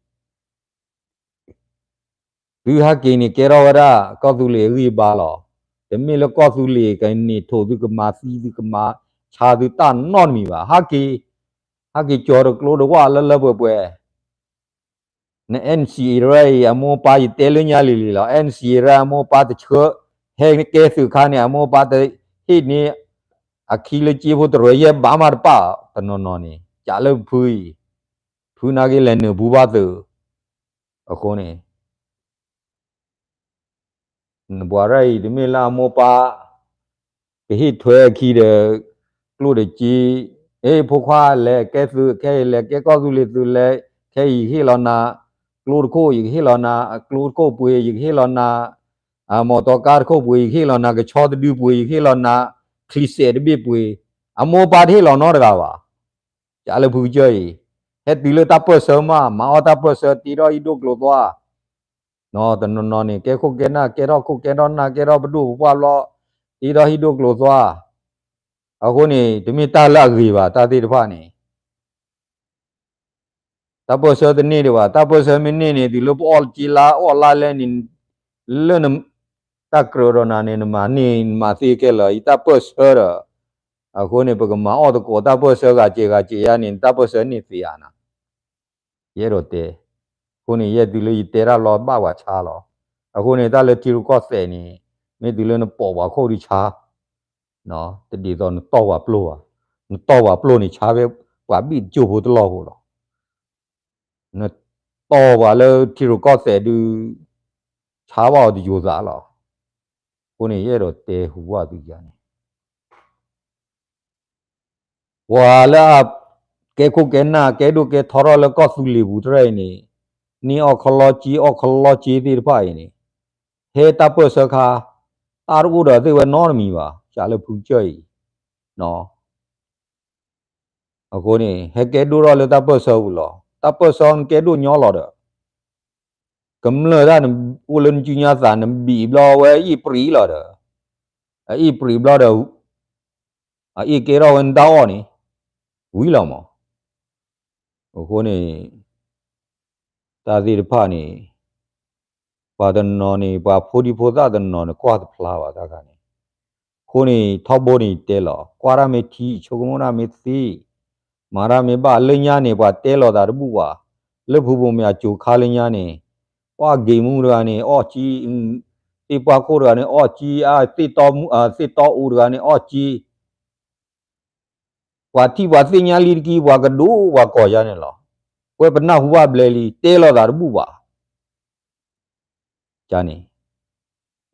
သုဟဲက့ၤန့ၣ် ကဲထီၣ်ဝဲဒၣ် ကီၢ်သူလ့ၤအဂံၢ်အဘါလီၤ. တမ့ၢ်လၢကီၢ်သူလ့ၤကန့ၢ်ထိၣ်သုကမၤသံသုကမၤဆါသု တၢ်နီတမံၤဘၣ်. ဟဲက့ၤ, ဟဲက့ၤကၠီၤတကျိတဝၢ်လၢလၢပှဲၤပှဲၤ. န NCA ရၢအံၤ အမိၢ်အပၢ် ယတဲလၢညါလံၤလံၤလီၤ. NCA ရၢအမိၢ်အပၢ်တဆၢ, ဟဲကဲသုးခါန့ၣ် အမိၢ်အပၢ်တဟ့ၣ်န့ၢ် အခံလၢက့ဖိတရဲၣ်ယဲၢ်ဘၣ်မးတပၣ်, တနီၤနီၤန့ၣ် ကးလၢဖုအံၤ, ဖုနာ်က့လဲၤနုာ်ပူၤဘၣ်သုး. အဃိန့ၣ် နပှၤရၢအံၤ တမ့ၢ်လၢအမိၢ်ပၢ် ကဟ့ၣ်ထွဲအခံဒီး ကျိၣ်ဒီးစ့, အ့ ဖိခွါလဲၤကဲသုး ခဲအံၤလဲၤကဲကီၢ်သူလ့ၤသုးလဲၤ, ခဲအံၤယကဟ့ၣ်လီၤနၤ ကျိတခိၣ် ယကဟ့ၣ်လီၤနၤ အကျိတခိၣ်ပှ့ၤ ယကဟ့ၣ်လီၤနၤ အမီၢ်တီကါတခိၣ်ပှ့ၤ ယကဟ့ၣ်လီၤနၤ ကဆီတဒုပှ့ၤ ယကဟ့ၣ်လီၤနၤ ချံစဲးတဘ့ၣ်ပှ့ၤ, အမိၢ်ပၢ်တဟ့ၣ်လီၤနီတဂၤဘၣ်. ကးလၢဖုကစၢၢ်အံၤ ဟဲတုၤလၢတၢ်ပၢၢ်ဆၢမး မၤအီၣ်တၢ်ပၢၢ်ဆၢတ့ထီၣ်ဟံၣ်ဒိၣ်ကျိၤသွါ တနီၤနီၤန့ၣ် ကဲခိၣ်ကဲနၢ် ကဲထီၣ်ခိၣ်ကဲထီၣ်နၢ် ကဲထီၣ်ပဒိၣ်ပပှၢ်ဘျီ တ့ထီၣ်ဟံၣ်ဒိၣ်ကျိၤသွါ. အဃိန့ၣ် တမ့ၢ်တၢ်လၢအဂ့ၤဘၣ် တၢ်သ့ၣ်တဖၣ်န့ၣ် တၢ်ပၢၢ်ဆၢတန့ၢ်ဒံးဘၣ်. တၢ်ပၢၢ်ဆၢမ့ၢ်န့ၢ်န့ၣ် တုၤလၢပအီၣ်က့လါအီၣ်လါလဲၣ်န့ၣ် လၢန တၢ်ကြၢးဒီးနၤန့ၣ် နမၤန့ၢ်နမၤသ့ခဲလၢာ် ယတၢ်ပၢၢ်ဆၢဒီး အဃိန့ၣ် ပကမၤအီၣ်သကိးတၢ်ပၢၢ်ဆၢဂၤစဲးဂၤစဲးယါန့ၣ် နတၢ်ပၢၢ်ဆၢန့ၢ်သ့ဧါနၤ ယအဲၣ်ဒိးတဲ. အဃိန့ၣ် ယဲတုၤလၢယတဲတၢ်လီၤဘၣ်ပှၤဆါလီၤ. အဃိန့ၣ် တၢ်လၢထံရူၢ်ကီၢ်သဲးန့ၣ် မ့ၢ်တုၤလၢနပိာ်ပှၤခိၣ်ဒုးဆါ တဒ်သိးနတီၢ်ပှၤပျိၢ်ဘၣ်. နတီၢ်ပှၤပျိၢ်န့ၣ် ဆါဖဲပှၤဘံၣ်တကၠိၢ်ဖိတလီၢ်ဖိလီၤ. နတီၢ်ပှၤလၢထံရူၢ်ကီၢ်သဲးဒုး ဆါဘၣ်အီၤတယိၤသးလီၤ. အဃိန့ၣ် ယအဲၣ်ဒိးတဲဟူဘၣ်သုယၤန့ၣ် ပှၤလၢအကဲခိၣ်ကဲနၢ် ကဲဒိၣ်ကဲထီထီၣ်လၢကီၢ်သူလ့ၤပူၤတဖၣ်အံၤန့ၣ် န့ၢ်အီၣ်ခီလီက့ အီၣ်ခီလီက့သ့ၣ်တဖၣ်အံၤန့ၣ် ဟဲတၢ်ပၢၢ်ဆၢခါ တၢ်တအိၣ်ဒီးသ့ၣ်ဝဲနီတမံၤဘၣ် စးလၢဖုကစၢၢ်အံၤ အဃိန့ၣ် ဟဲကဲဒိၣ်ထီၣ်လၢတၢ်ပၢၢ်ဆၢပူၤလီၤ. တၢ်ပၢၢ်ဆၢနကဲဒိၣ်ညီလီၤဒီး ကမျၢၢ်တၢ်နအိၣ်လၢနစုညါသး နဘံၣ်ဘျီဝဲအ့ၣ်ပြံးလီၤဒီး အအ့ၣ်ပြံးဘျီဒီး အအ့ၣ်ကဲထီၣ်ဝဲနတၢ်အီၣ်န့ၣ် ဝံၤလီၤမး. အဃိန့ၣ် တၢ်သ့ၣ်တဖၣ်န့ၣ် ပှၤတနီၤန့ၣ် ပှၤဖိဒံဖိသၣ်တနီၤန့ၣ် ကွၢ်တဖျါဘၣ်တၢ်ခါန့ၣ်, အဃိန့ၣ် ထီဘိန့ၣ်တဲလီၤ, ကွၢ်တၢ်မ့ၢ်ထံ ဆိကမိၣ်တၢ်မ့ၢ်သ့, မၤတၢ်မ့ၢ်ဘၣ် လၢညါန့ၣ် ပှၤတဲလီၤသးတဘူၣ်ဘၣ်, လၢဖုဘိမ့ၢ်အကၠိၤခါလၢညါန့ၣ်, ပှၤဂ့ၤမူတဂၤန့ၣ် အီၣ်ကၠံ, သ့ၣ်ပှၢ်ခိၣ်တဂၤန့ၣ် အီၣ်ကၠံ, အသ့ၣ်တီမူ, အသ့ၣ်တီအိၣ်တဂၤန့ၣ် အီၣ်ကၠံ ပှၤထံၣ်ပှၤသ့ၣ်ညါလံတက့ၢ် ပှၤကဒိပှၤကီၢ်ယါန့ၣ်လီၤ. ပဝဲပနၢ်ဟူဘၣ်ဘျဲလံ တဲလီၤသးတဘူၣ်ဘၣ်. န့ၣ်, ယံာ်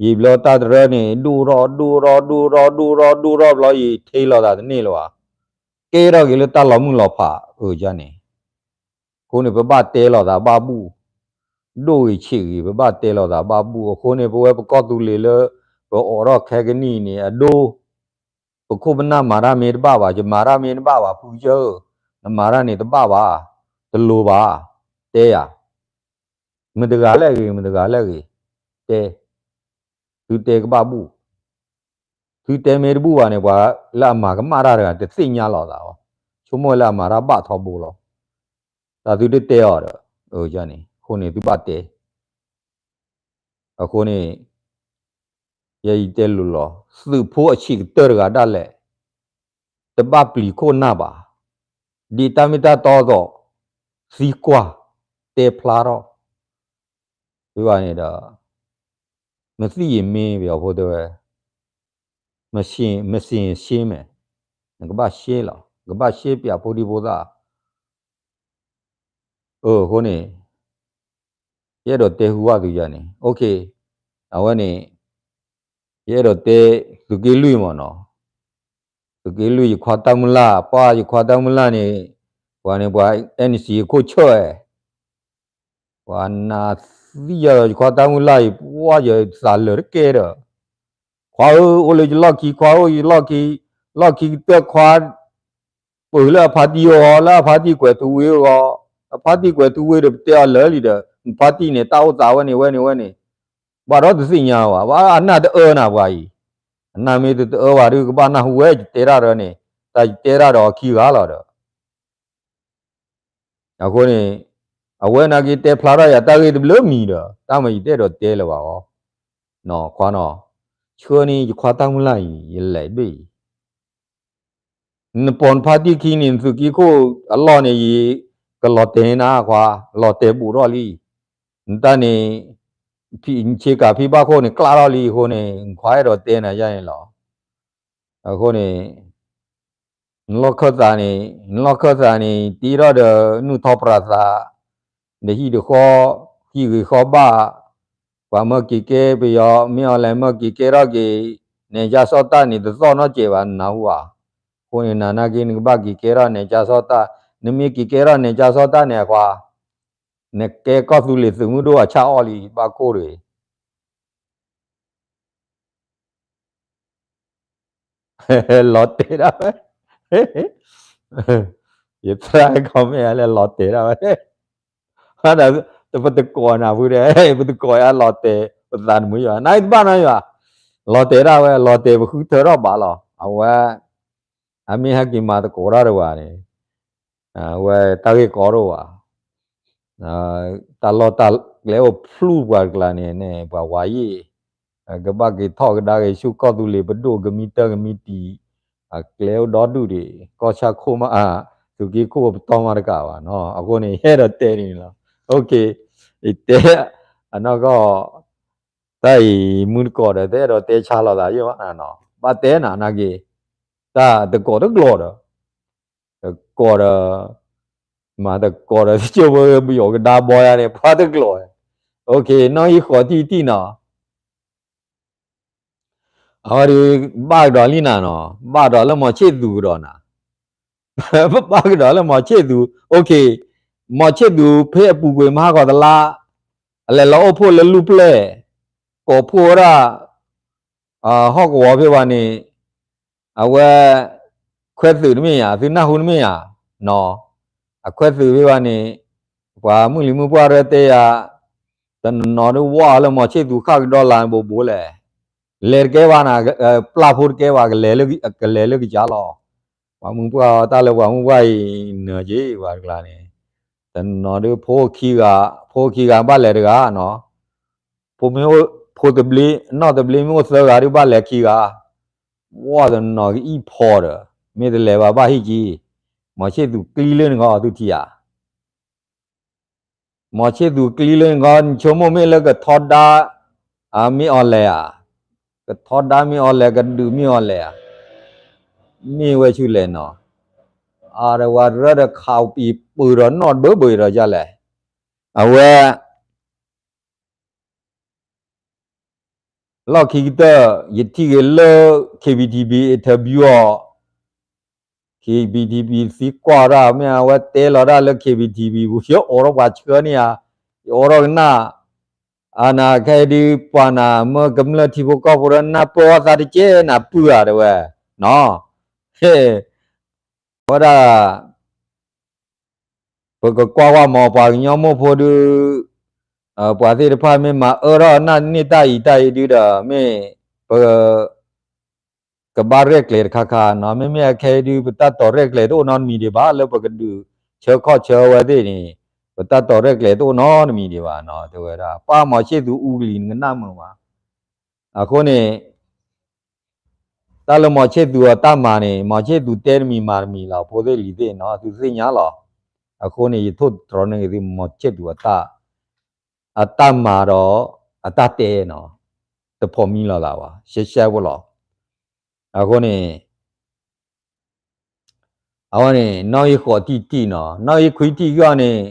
ဘျီတၢ်တရၢန့ၣ် ဒိၣ်ထီၣ် ဒိၣ်ထီၣ် ဒိၣ်ထီၣ် ဒိၣ်ထီၣ် ဒိၣ်ထီၣ်ဘျီ ယံာ်ထံလီၤသးတန့ၢ်လၢၤဘၣ်. ကဲထီၣ်က့ၤလၢတၢ်လီၤမုၢ်လီၤဖး အၢ န့ၣ်, အဃိန့ၣ် ပဘၣ်တဲလီၤသးဘၣ်ဘူၣ်, ဒိၣ်ဂ့ၤဆံးဂ့ၤ ပဘၣ်တဲလီၤသးဘၣ်ဘူၣ်. အဃိန့ၣ် ပဝဲပကီၢ်သူလ့ၤလၢ ပအိးထီၣ်ခဲကနံၣ်အံၤန့ၣ် အဒိ ပခိၣ်ပနၢ်မၤတၢ်မ့ၢ်တဘၣ်ဘၣ်, ယမၤတၢ်မ့ၢ်တဘၣ်ဘၣ် ဖုကစၢၢ်ဧၢ, နမၤတၢ်န့ၣ်တဘၣ်ဘၣ်, တလိၤဘၣ်, တဲယၤ, မတၤတဂၤလဲၣ်ဂ့ၤ မတၤတဂၤလဲၣ်ဂ့ၤ, တဲ, သုတဲကဘၣ်ဘူၣ်, သုတဲမ့ၢ်တဘူၣ်ဘၣ်န့ၣ် ပှၤလၢအမၤကမၣ်တၢ်တဂၤ တသ့ၣ်ညါလီၤသးဘၣ်, ဆိကမိၣ်လၢအမၤတၢ်ဘၣ်ထီဘိလီၤ. တၢ်သုတတဲအီၤဒီး, န့ၣ်, အဃိန့ၣ်သုဘၣ်တဲ အဃိန့ၣ် ယဲယတဲလိၤလီၤ, သုးဖိအဆံးကတၢၢ်တဂၤဒၣ်လဲာ် တဘၣ်ပျံၤခိၣ်နၢ်ဘၣ်, ဒ်တၢ်မ့ၢ်တၢ်တီအသိး, သံကွၢ်, တဲဖျါထီၣ်, ဝဲဘၣ်န့ၣ်ဒီး, မသံၣ်ယမ့ၢ်ပယီၤဖိတဲဝဲ, မစ့ၣ်ရှ့မဲာ်, နကဘၣ်ရှ့လီၤ, နကဘၣ်ရှ့ပျးဖိဒံဖိသၣ် အဃိန့ၣ် ယအဲၣ်ဒိးတဲဟူဘၣ်သုယၤန့ၣ်, အဝဲန့ၣ် ယအဲၣ်ဒိးတဲ သုးက့လွံၢ်မ့ၢ်နီၤ, သုးက့လွံၢ်ယခွါတၢ်မုၢ်လၢ် ပှၤယခွါတၢ်မုၢ်လၢ်န့ၣ် ပှၤန့ၣ်ပှၤ NCA ခိၣ်ဆၢၣ်ဝဲ ပှၤနသံယၤဒီးယခွါတၢ်မုၢ်လၢ်အံၤ ပှၤယသးလၢာ်တကဲဒီး, ခွါဧၢ အိၣ်လၢယလီၢ်ခံ ခွါဧၢ ယလီၢ်ခံ, လီၢ်ခံကတၢၢ်ခွါ ပၢၤလၢအဖါတံၢ်အဂီၢ် လၢအဖါတံၢ်ကွဲးထူဝ့အဂီၢ်, အဖါတံၢ်ကွဲးထူဝ့ဒီးပတဲအီၤလၢာ်လံဒီး နဖါတံၢ်န့ၣ် တၢ်အိၣ်သးဝဲန့ၣ်ဝဲန့ၣ်ဝဲန့ၣ်, ဘၣ်ဒီးတသ့ၣ်ညါဘၣ်, ဘၣ်အနၢ်တအၢနၤပှၤအံၤ, အနၢ်မ့ၢ်တတအၢဘၣ်ဒီး ကဘၣ်နၢ်ဟူဝဲ ယတဲတၢ်ဒီးန့ၣ်, တၢ်ယတဲတၢ်ဒီးအခံဂၤလီၤဒီး အဃိန့ၣ် အဝဲနာ်က့ၤတဲဖျါထီၣ်ယၤတၢ်ဂ့ၢ်တဘျုးမံၤဒီး တၢ်မၤယတဲဒီးတဲလၢၤဘၣ်အီၤ, ခွါနီၤ, ဆှၢန့ၢ်ယခွါတၢ်မုၢ်လၢ်အံၤ ယလဲၤဘ့ၣ်အံၤ, နပိာ်နဖါတံၢ်ခံန့ၣ် နသုးက့ခိၣ်အလီၢ်န့ၣ် ယကလီၤတဲာ်နၤခွါ, လီၤတဲာ်ဘူးထီၣ်လံ, နတၢ်န့ၣ် ဆ့ကၤဖံဘၣ်ခိၣ်န့ၣ် ကျၢ်ထီၣ်လံအဃိန့ၣ် နခွါအဲၣ်ဒိးတဲနၤယါန့ၣ်လီၤ. အဃိန့ၣ် နလီၢ်ခၢၣ်သးန့ၣ်, နလီၢ်ခၢၣ်သးန့ၣ် တ့ထီၣ်ဒီးနူၢ်ထီၣ်ပြးသး, ဒီးဟံၣ်ဒီးဃီ, ဟံၣ်ဂ့ၤဃီဘၣ်, ပှၤမၢက့ၤကဲပယီၤ မ့ၢ်အီၤလဲၤမၢက့ၤကဲထီၣ်က့ၤ, နဲၣ်ကၠၢ်ဆီၣ်တၢ်န့ၣ် တသီၣ်နီတစဲးဘၣ် နနၢ်ဟူဧါ, အဃိန့ၣ် နၤနာ်က့ၤ နကဘၣ်က့ၤကဲထီၣ်နဲၣ်ကၠၢ်ဆီၣ်တၢ်, နမ့ၢ်က့ၤကဲထီၣ်နဲၣ်ကၠၢ်ဆီၣ်တၢ်န့ၣ်အခွါ, နကဲကီၢ်သူလ့ၤသုးမုၢ်ဒိၣ်အဆၣ်အီၣ်လံ ဘၣ်ခိၣ်တဂ့ၤ လီၤတဲာ်ဒၣ်ဝဲ, ယသရၣ် comment လဲၤလီၤတဲာ်ဒၣ်ဝဲ, ဒီးပတကိးနၤဖုဒီး ပတကိးယၤလီၤတဲာ် ပသးတမုာ်ယွၤ နတဘၣ်နီယွၤ, လီၤတဲာ်ဒၣ်ဝဲ လီၤတဲာ်ပဃုထၢထီၣ်ဘၣ်လီၤ အဝဲ, အမ့ၢ်ဟဲက့ၤမၤသကိးတၢ်တဝၤန့ၣ်, အဝဲတၢ်ဂ့ၢ်ကီတအိၣ်ဘၣ် တၢ်လီၢ်တၢ်ကျဲအိၣ်ဖျုၣ်ပှၤတကျါန့ၣ် န့ၣ် ပှၤဝါယ့ၣ်, ကဘၣ်က့ၤထီၣ်ကဒါက့ၤဆူကီၢ်သူလ့ၤပဒိၣ်ကမံတၢ်ကမံတံၤ, အကျဲအိၣ်ဒီဒူၣ်ဒံး ကီၢ်ဆၣ်ခိၣ်မး သုးက့ခိၣ်ပတီၢ်မးတကးဘၣ်နီၤ အဃိန့ၣ် ယအဲၣ်ဒိးတဲန့ၣ်လီၤ. ယတဲ, အနီၢ်ကီၢ်, တၢ်အံၤမုၢ်တကိးဒီး တအဲၣ်ဒိးတဲဆါလိာ်သးယဲၢ်ဘၣ်နီၤ, ဘၣ်တဲနၤနာ်က့ၤ, တၢ်တကိးတကျိာ်ဒီး တကိးဒီး, မၤတကိးဒီး ကၠိဖိပယီၤကဒါဘီယါန့ၣ် ပှၤတကျိာ်, နီၣ်ဟံၣ်ဃီၤထံၣ်ထံၣ်နီၤ, အဝဲဒုး ဘၣ်ကဒီးလံနၤနီၤ, ဘၣ်ဒီးလၢမီၤဆ့ၣ်သူကဒီးနၤ, ဘၣ်ကဒီးလၢမီၤဆ့ၣ်သူ, မီၤဆ့ၣ်သူဖဲအပူၤကွံာ်မဟါဂီၤတလါ, အလဲၤလီၤအိၣ်ဖှိၣ်လၢလူၢ်ပျဲၢ်, ကိးဖှိၣ်ဝဲဒၣ် ဟီၣ်ကဝီၤဖဲဘၣ်န့ၣ်, အဝဲ ခွဲသုးတမ့ၢ်ဧါ, သုနၢ်ဟူတမ့ၢ်ဧါ, နီၤ, အခွဲသုးဖဲဘၣ်န့ၣ်, ပှၤမုၢ်လံၤမုၢ်ပှၢ်ရဲတဲယၤ, တနီၤနီၤဒုးဝါအီၤလၢမီၤဆ့ၣ်သူဃၣ်ကဒီလါဘိးဘိးလဲၣ်, လဲၤတကဲဘၣ်နၤ, ပျၢ်ဖိတကဲဘၣ်, ကလဲၤလၢကယါလီၤ, ပှၤမုၢ်ပှၢ်တၢ်လၢပှၤမုၢ်ပှၢ်အံၤ နၢၤက့ၤပှၤတကျါန့ၣ်, တနီၤဒုးဖိခံဂၤ, ဖိခံဂၤဘၣ်လဲၤတဂၤနီၤ, ဖိမ့ၢ်အိၣ်ဖိတဘျ့, နီၢ်တဘျ့မ့ၢ်အိၣ်သၢဂၤဒုးဘၣ်လဲၤခံဂၤ, ဝီၢ်တနီၤကအံၣ်ဖီဒီး မ့ၢ်တလဲၤဘၣ်ဘၣ်ဟံၣ်က့ၤ, မီၤဆ့ၣ်သူၤကျံလၢနဂီၢ်သုထံၣ်ဧါ. မီၤဆ့ၣ်သူၤကျံလၢနဂီၢ် နဆိကမိၣ်မ့ၢ်လၢကထီဒါ မ့ၢ်အီၤလဲၣ်ဧါ, ကထီဒါမ့ၢ်အီၤလဲၣ် ကဒုးမ့ၢ်အီၤလဲၣ်ဧါ, မ့ၢ်ဝဲဆူလဲၣ်နီၤ, အဝဲရၢဒီးခးပံၤပၢၢ်ဒီးနီၢ်ဘၢဘၢဒီးဒ်လဲၣ်, အဝဲ လီၢ်ခံကတၢၢ် ယထံၣ်က့ၤလၢ K B T V interview အီၤ, K B T V သံကွၢ်တၢ် မ့ၢ်အဝဲတဲလီၤတၢ်လၢ K B T V ပူၤ ယအိးထီၣ်ပှၤဆှၢန့ၢ်ဧါ, ယအိးထီၣ်ကနၣ်, အနၤခဲအံၤဒုး ပှၤနၤမၢကမျၢၢ်ထံဖိကီၢ်ဖိဒီး နၢ်ပၢၢ်အီၣ်သးတကဲနၤပုၢ်ဧါ တဲဝဲ, နီၤ, ဟဲ အဝဲဒၣ် ပကကွၢ်ဝဲမ့ၢ်ပှၤကညီမိၢ်ဖိဒုး, ပှၤသ့ၣ်တဖၣ်မ့ၢ်မၤအၢထီၣ်နၢ်န့ၢ်တၢ်အံၤတၢ်အံၤဒုးဒီး မ့ၢ်ပ ကဘၣ်ရဲၣ်ကျဲၤတခါခါနီၤ, မ့မ့ၢ်အခဲအံၤဒုး ပတၢ်တီၤရဲၣ်ကျဲၤတအိၣ်နီတမံၤဒံးဘၣ် လၢပကဒုးဆၢခီၣ်ဆၢဝဲသ့ၣ်န့ၣ်, ပတၢ်တီၤရဲၣ်ကျဲၤတအိၣ်နီတမံၤဒံးဘၣ်နီၤ, တဲဝဲဒၣ် ပၢ်မီၤဆ့ၣ်သူၤအူကလံၤနကနၣ်မုာ်ဘၣ်. အဃိန့ၣ် တၢ်လၢမီၤဆ့ၣ်သူၤအတၢ်မၤန့ၣ် မီၤဆ့ၣ်သူၤတဲတမံၤမၤတမံၤလီၤ ဖိသ့ၣ်လံၤသ့ၣ်နီၤ, သုသ့ၣ်ညါလီၤ. အဃိန့ၣ် ယထိၣ်သတြီၤန့ၢ်က့ၤသု မီၤဆ့ၣ်သူၤအတၢ် အတၢ်မၤဒီး အတၢ်တဲနီၤ, တဖိးမံလိာ်သးဘၣ် ရှဲရှဲဖိလီၤ. အဃိန့ၣ် အဝဲန့ၣ် နီၣ်ဂံၢ်ဃိးထံၣ်တထံၣ်နီၤ, နီၣ်ဂံၢ်ခွံထံၣ်ဂီၢ်န့ၣ်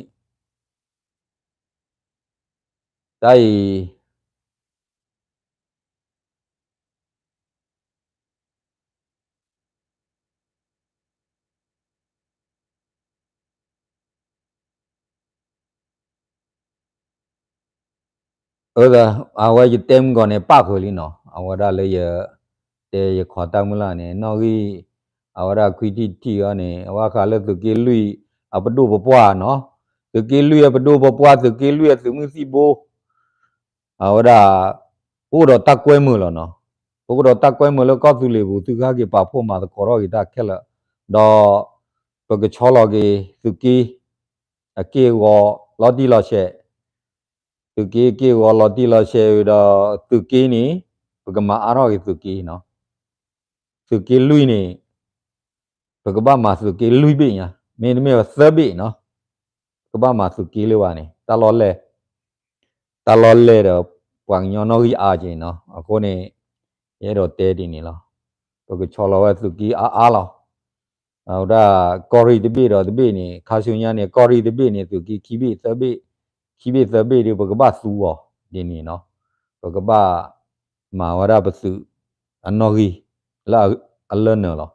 တၢ်အံၤ အဝဲယတဲမုၢ်ဂီၤန့ၣ် ပၣ်ဃုာ်လံနီၤ, အဝဲဒၣ်လၢယ တဲယခွးတၢ်မုၢ်လၢ်န့ၣ် နီၣ်ဂံၢ် အဝဲဒၣ်ခွံထံၣ်တထံၣ်အံၤန့ၣ် အဝဲဃးလၢသုးက့လွံၢ်အပဒိၣ်ပပှၢ်နီၤ, သုးက့လွံၢ်အပဒိၣ်ပပှၢ် သုးက့လွံၢ်အသုးမုၢ်သံၣ်ဘိ အဝဲဒၣ် ပအိၣ်ဒီးတၢ်ကွဲမုာ်လီၤနီၤ, ပအိၣ်ဒီးတၢ်ကွဲမုာ်လၢကီၢ်သူလ့ၤပူၤ သုကဟဲက့ၤပာ်ဖှိၣ်မၤသကိးထီၣ်က့ၤတၢ်ခဲလၢာ်, ဒီး ပကဆီလီၤက့ၤသုးက့ အက့ၢ်အဂီၤလီၤတံၢ်လီၤဆဲး, သုးက့အက့ၢ်အဂီၤလီၤတံၢ်လီၤဆဲးဒီး သုးက့န့ၣ် ပကမၤအါထီၣ်က့ၤသုးက့နီၤ, သုးက့လွံၢ်န့ၣ် ပကဘၣ်မၤသုးက့လွံၢ်ဘ့ၣ်ညါ, မ့တမ့ၢ်သၢဘ့ၣ်နီၤ, ပကဘၣ်မၤသုးက့လၢၤဘၣ်န့ၣ် တၢ်လီၢ်လဲၢ်, တၢ်လီၢ်လဲၢ်ဒီး ပှၤကညီနီၣ်ဂံၢ်အါက့ၤနီၤ, အဃိန့ၣ် ယအဲၣ်ဒိးတဲဒ်န့ၣ်လီၤ, ပကဆီလီၤဝဲသုးက့အါအါလီၤ. အဝဲဒၣ် ကီၢ်ရ့ၣ်တဘ့ၣ်ဒီးတဘ့ၣ်န့ၣ် ခါဆူညါန့ၣ် ကီၢ်ရ့ၣ်တဘ့ၣ်န့ၣ် သုးက့ခံဘ့ၣ်သၢဘ့ၣ်, ခံဘ့ၣ်သၢဘ့ၣ်ဒီး ပကဘၣ်သူအီၤဒ်န့ၣ်နီၤ, ပကဘၣ်မၤဝဲဒၣ်ပသုးအနီၣ်ဂံၢ် လၢအလၢနၢၤလီၤ.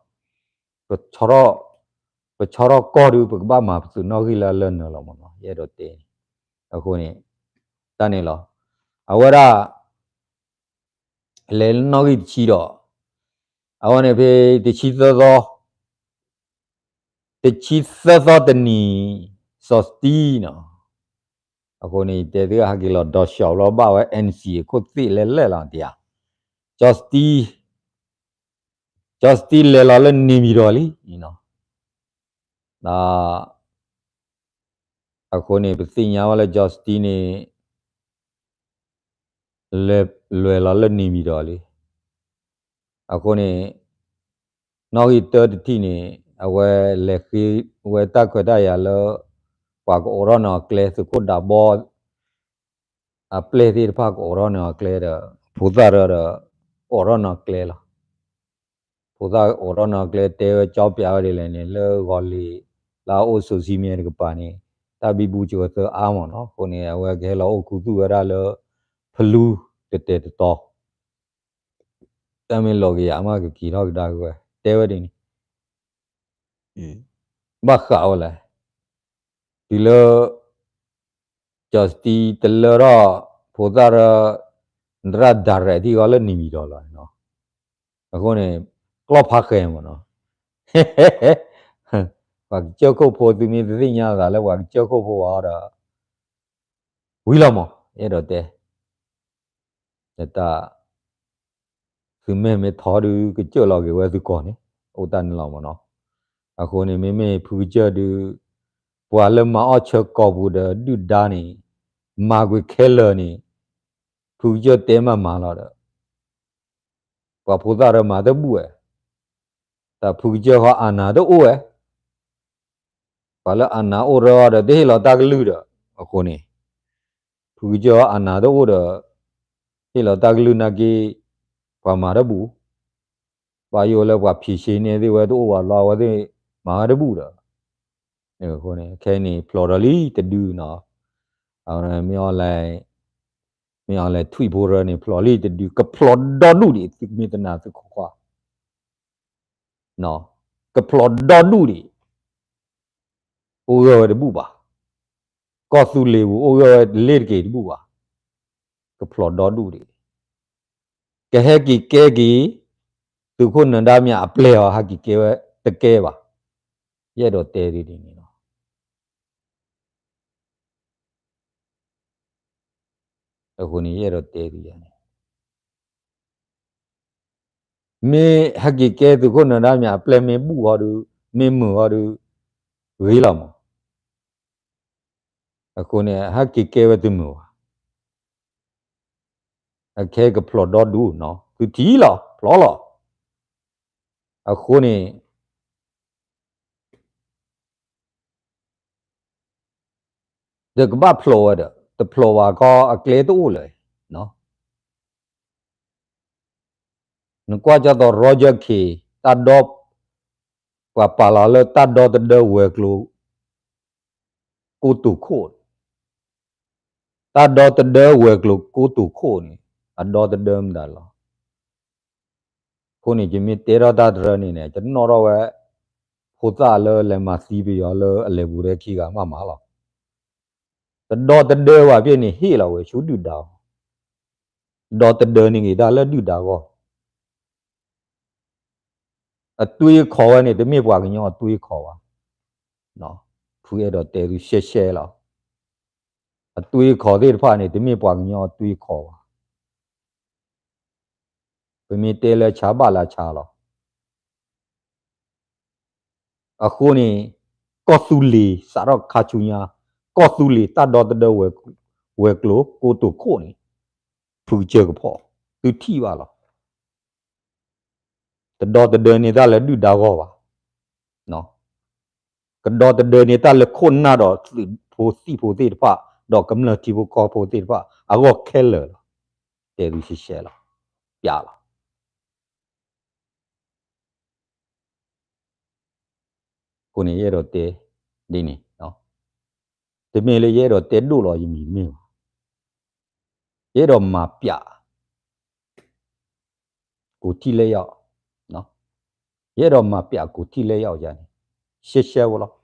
ပဆီထီၣ်ကီၢ်ဒီး ပကဘၣ်မၤပသုးနီၣ်ဂံၢ်လၢအလၢနၢၤလီၤမ့ၢ်နီၤ, ယအဲၣ်ဒိးတဲန့ၣ်, အဃိန့ၣ် တၢ်န့ၣ်လီၤ. အဝဲဒၣ် လဲၤလၢနီၣ်ဂံၢ်တဆံဒီး အဝဲန့ၣ်ဖဲတဆံသၢသီ, တဆံသၢသီတနံၤ စီၤစတံနီၤ, အဃိန့ၣ် ယတဲသုဟးက့ၤလီၤဒီး ရှီၤလီၤဘၣ်ဝဲ N C အခိၣ်သ့ၣ်လဲၣ်လဲၣ်လီၤတယၤ, စီၤစတံ, စီၤစတံလဲၤလီၤလၢန့ၣ်မံၤဒီးလံနီၤ, အဃိန့ၣ် ပသ့ၣ်ညါဝဲလၢစီၤစတံန့ၣ် လဲၤလဲၤလီၤလၢန့ၣ်မံၤဒီးလံ. အဃိန့ၣ် နီၣ်ဂံၢ်တၢတထံၣ်န့ၣ် အဝဲလဲၤဃ့ဝဲတၢ်ခွဲးတၢ်ယာ်လၢ ပှၤကအိးထီၣ်န့ၢ်အီၤကျဲ သုးခိၣ်ဒးဘီ အပျဲၢ်သ့ၣ်တဖၣ်ကအိးထီၣ်န့ၢ်အီၤကျဲဒီး ဖိသၣ်ရၢဒီး အိးထီၣ်န့ၢ်အီၤကျဲလီၤ. ဖိသၣ်အိးထီၣ်န့ၢ်အီၤကျဲ တဲဝဲကၠီပျးဝဲဒ်လဲၣ်န့ၣ် လၢဂီၤလ့ၤ လၢအအိၣ်ဆိးဆံမ့ၢ်တကပၤန့ၣ် တၢ်ဘံဘူစၢၤသၢအါမ့ၢ်နီၤ. အဃိန့ၣ် အဝဲကဟဲလီၤအိၣ်ခူသူၣ်ဝဲဒၣ်လၢ ဖလူတတဲာ်တတီၤ တၢ်မ့ၢ်လီၤက့ၤယၤမး ကက့ၤထီၣ်ကဒါက့ၤဝဲ တဲဝဲဒ်န့ၣ် ဘၣ်ဃးဝဲလဲၣ်. တုၤလၢ ကၠီၣ်စတံတလၢထီၣ် ဖိသၣ်ရၢ နတရၣ် direct ထံၣ်ဃီလၢန့ၣ်မံၤဒီးလီၤ. အဃိန့ၣ် ကျီၢ်ဖးဃဲမ့ၢ်နီၤ ပှၤကစၢၢ်ခိၣ်ဖိ သုမ့ၢ်တသ့ၣ်ညါသးလၢပှၤကစၢၢ်ခိၣ်ဖိဘၣ်ဒီး ဝံၤလီၤမး ယအဲၣ်ဒိးတဲ နတၢ် သုမ့ၢ်မ့ၢ်ထီဒုး ကစၢၢ်လီၤက့ၤဝဲသုကီၢ်န့ၣ် အိၣ်တၢ်န့ၣ်လီၤမ့ၢ်နီၤ. အဃိန့ၣ် မ့မ့ၢ်ဖုကစၢၢ်ဒုး ပှၤလၢမၤအီၣ်ဆၢကီၢ်ပူၤဒီးဒုၣ်ဒါန့ၣ် မၤကွံာ်ခဲလၢာ်န့ၣ် ဖုကစၢၢ်တဲမၤမၤလီၤဒီး ပှၤဖိသၣ်ရၢမၤတဘူၣ်ဝဲ, တၢ်ဖုကစၢၢ်ဃီအနၢ်တအိၣ်ဝဲ, ပှၤလၢအနၢ်အိၣ်ရၢဒီးတဟ့ၣ်လီၤတၢ်ကလုၢ်ဒီး, အဃိန့ၣ် ဖုကစၢၢ်ဃီအနၢ်တအိၣ်ဒီး ဟ့ၣ်လီၤတၢ်ကလုၢ်နာ်က့ ပှၤမၤတဘူၣ်, ဘၣ်ယိၣ်လၢပှၤဖံးဆ့န့ၢ်သ့ၣ်ဝဲတအိၣ်ဘၣ်လီၤ အဝဲသ့ၣ်မၤဝဲတဘူၣ်ဒီး, အဃိန့ၣ် ခဲအံၤန့ၣ် ဖျိးဒီးလံတဒုနီၤ, မ့ၢ်အီၤလဲၣ်, မ့ၢ်အီၤလဲၣ် ထွံၣ်ဖိရၢန့ၣ် ဖျိးလံတဒု ကဖျိးဒီဒူၣ်ဒံး သုမ့ၢ်တနာ်သုခိးကွၢ် ကဖျိးဒီဒူၣ်ဒံး, အိၣ်ဂၢၢ်ဝဲတဘူၣ်ဘၣ်, ကီၢ်သူလ့ၤပူၤအိၣ်ဂၢၢ်ဝဲလ့တက့ၤတဘူၣ်ဘၣ်, ကဖျိးဒီဒူၣ်ဒံး, ကဟဲက့ၤကဲက့ၤ သုးခိၣ်နၢၤဒါမ့ၢ်အပျဲၢ်အီၤ ဟဲက့ၤကဲဝဲတကဲဘၣ်, ယအဲၣ်ဒိးတဲသုဒ်န့ၣ်လီၤ. အဃိန့ၣ် ယအဲၣ်ဒိးတဲသုယၤန့ၣ် မ့ၢ်ဟဲက့ၤကဲသုးခိၣ်နၢၤဒါမ့ၢ်အပျဲၢ်မ့ၢ်ဘူၣ်ဟီဒုး, မ့ၢ်မုာ်ဟီဒုး, ဂ့ၤလီၤမး, အဃိန့ၣ် ဟဲက့ၤကဲဝဲတမုာ်ဘၣ်, အခဲကဖျိးဒီဒူၣ်နီၤ သုထံၣ်လီၤ ဖျိးလီၤ, အဃိန့ၣ် ဒီးကဘၣ်ဖျိးဝဲဒီး တဖျိးဘၣ်ကီအကျဲတအိၣ်လၢၤ, နကွၢ်ကၢ်သိး Roger Khin တၢ်ဒီ, ပှၤပာ်လီၤလၢတၢ်ဒီသဒၢဝဲၤကျိၤ ကိတိာ်ခိၣ်, တၢ်ဒီသဒၢဝဲၤကျိၤကိတိာ်ခိၣ်န့ၣ် အဒီသဒၢမတၤလီၤ. အဃိန့ၣ် ယမ့ၢ်တဲထီၣ်တၢ်တရၢန့ၣ်န့ၣ် ယနီၣ်ထီၣ်ဝဲ ဖိသၣ်လၢလဲၤမၤသံပယီၤလၢအလဲၤပူၤဒဲခံဂၤမးမးလီၤ. တဒီသဒၢဘၣ်ဖဲန့ၣ် ဟ့ၣ်လီၤဝဲဆူဒုၣ်ဒါအဂီၢ်, ဒီသဒၢန့ၢ်က့ၤတၢ်လၢဒုၣ်ဒါအဂီၢ်, အသွံၣ်အခီၣ်ဝဲန့ၣ် တမ့ၢ်ပှၤကညီအသွံၣ်အခီၣ်ဘၣ်. ဖုအဲၣ်ဒိးတဲသုရှဲရှဲလီၤ. အသွံၣ်အခီၣ်သ့ၣ်တဖၣ်န့ၣ် တမ့ၢ်ပှၤကညီအသွံၣ်အခီၣ်ဘၣ်. ပမ့ၢ်တဲလၢဆါဘၣ်လၢဆါလီၤ. အဃိန့ၣ် ကီၢ်သူလ့ၤစးထီၣ်ခါဆူညါ, ကီၢ်သူလ့ၤတၢ်ဒီသဒၢဝဲၤကျိၤကိတိာ်ခိၣ်န့ၣ် ဖုကစၢၢ်ကဖီၣ်, သုထံၣ်ဘၣ်လီၤ. တဒီသဒၢန့ၢ်တၢ်လၢဒုၣ်ဒါအဂီၢ်ဘၣ်. ကဒီသဒၢန့ၢ်တၢ်လၢခိၣ်နၢ်ဒီးသုးဖိသံၣ်ဖိသ့ၣ်တဖၣ် ဒီးကမျၢၢ်ထံဖိကီၢ်ဖိသ့ၣ်တဖၣ်အဂီၢ်ခဲလၢာ်လီၤ. တဲသုရှဲရှဲလီၤ. ပျးလီၤ. အဃိန့ၣ် ယအဲၣ်ဒိးတဲဒ်န့ၣ်, တမ့ၢ်လၢယအဲၣ်ဒိးတဲဒိၣ်လီၤယမံၤတမ့ၢ်ဘၣ်. ယအဲၣ်ဒိးမၤပျး ကိုယ်ထိလက်ရောက်, ယအဲၣ်ဒိးမၤပျး ကိုယ်ထိလက်ရောက် ယၤန့ၣ် ရှဲရှဲဖိလီၤ.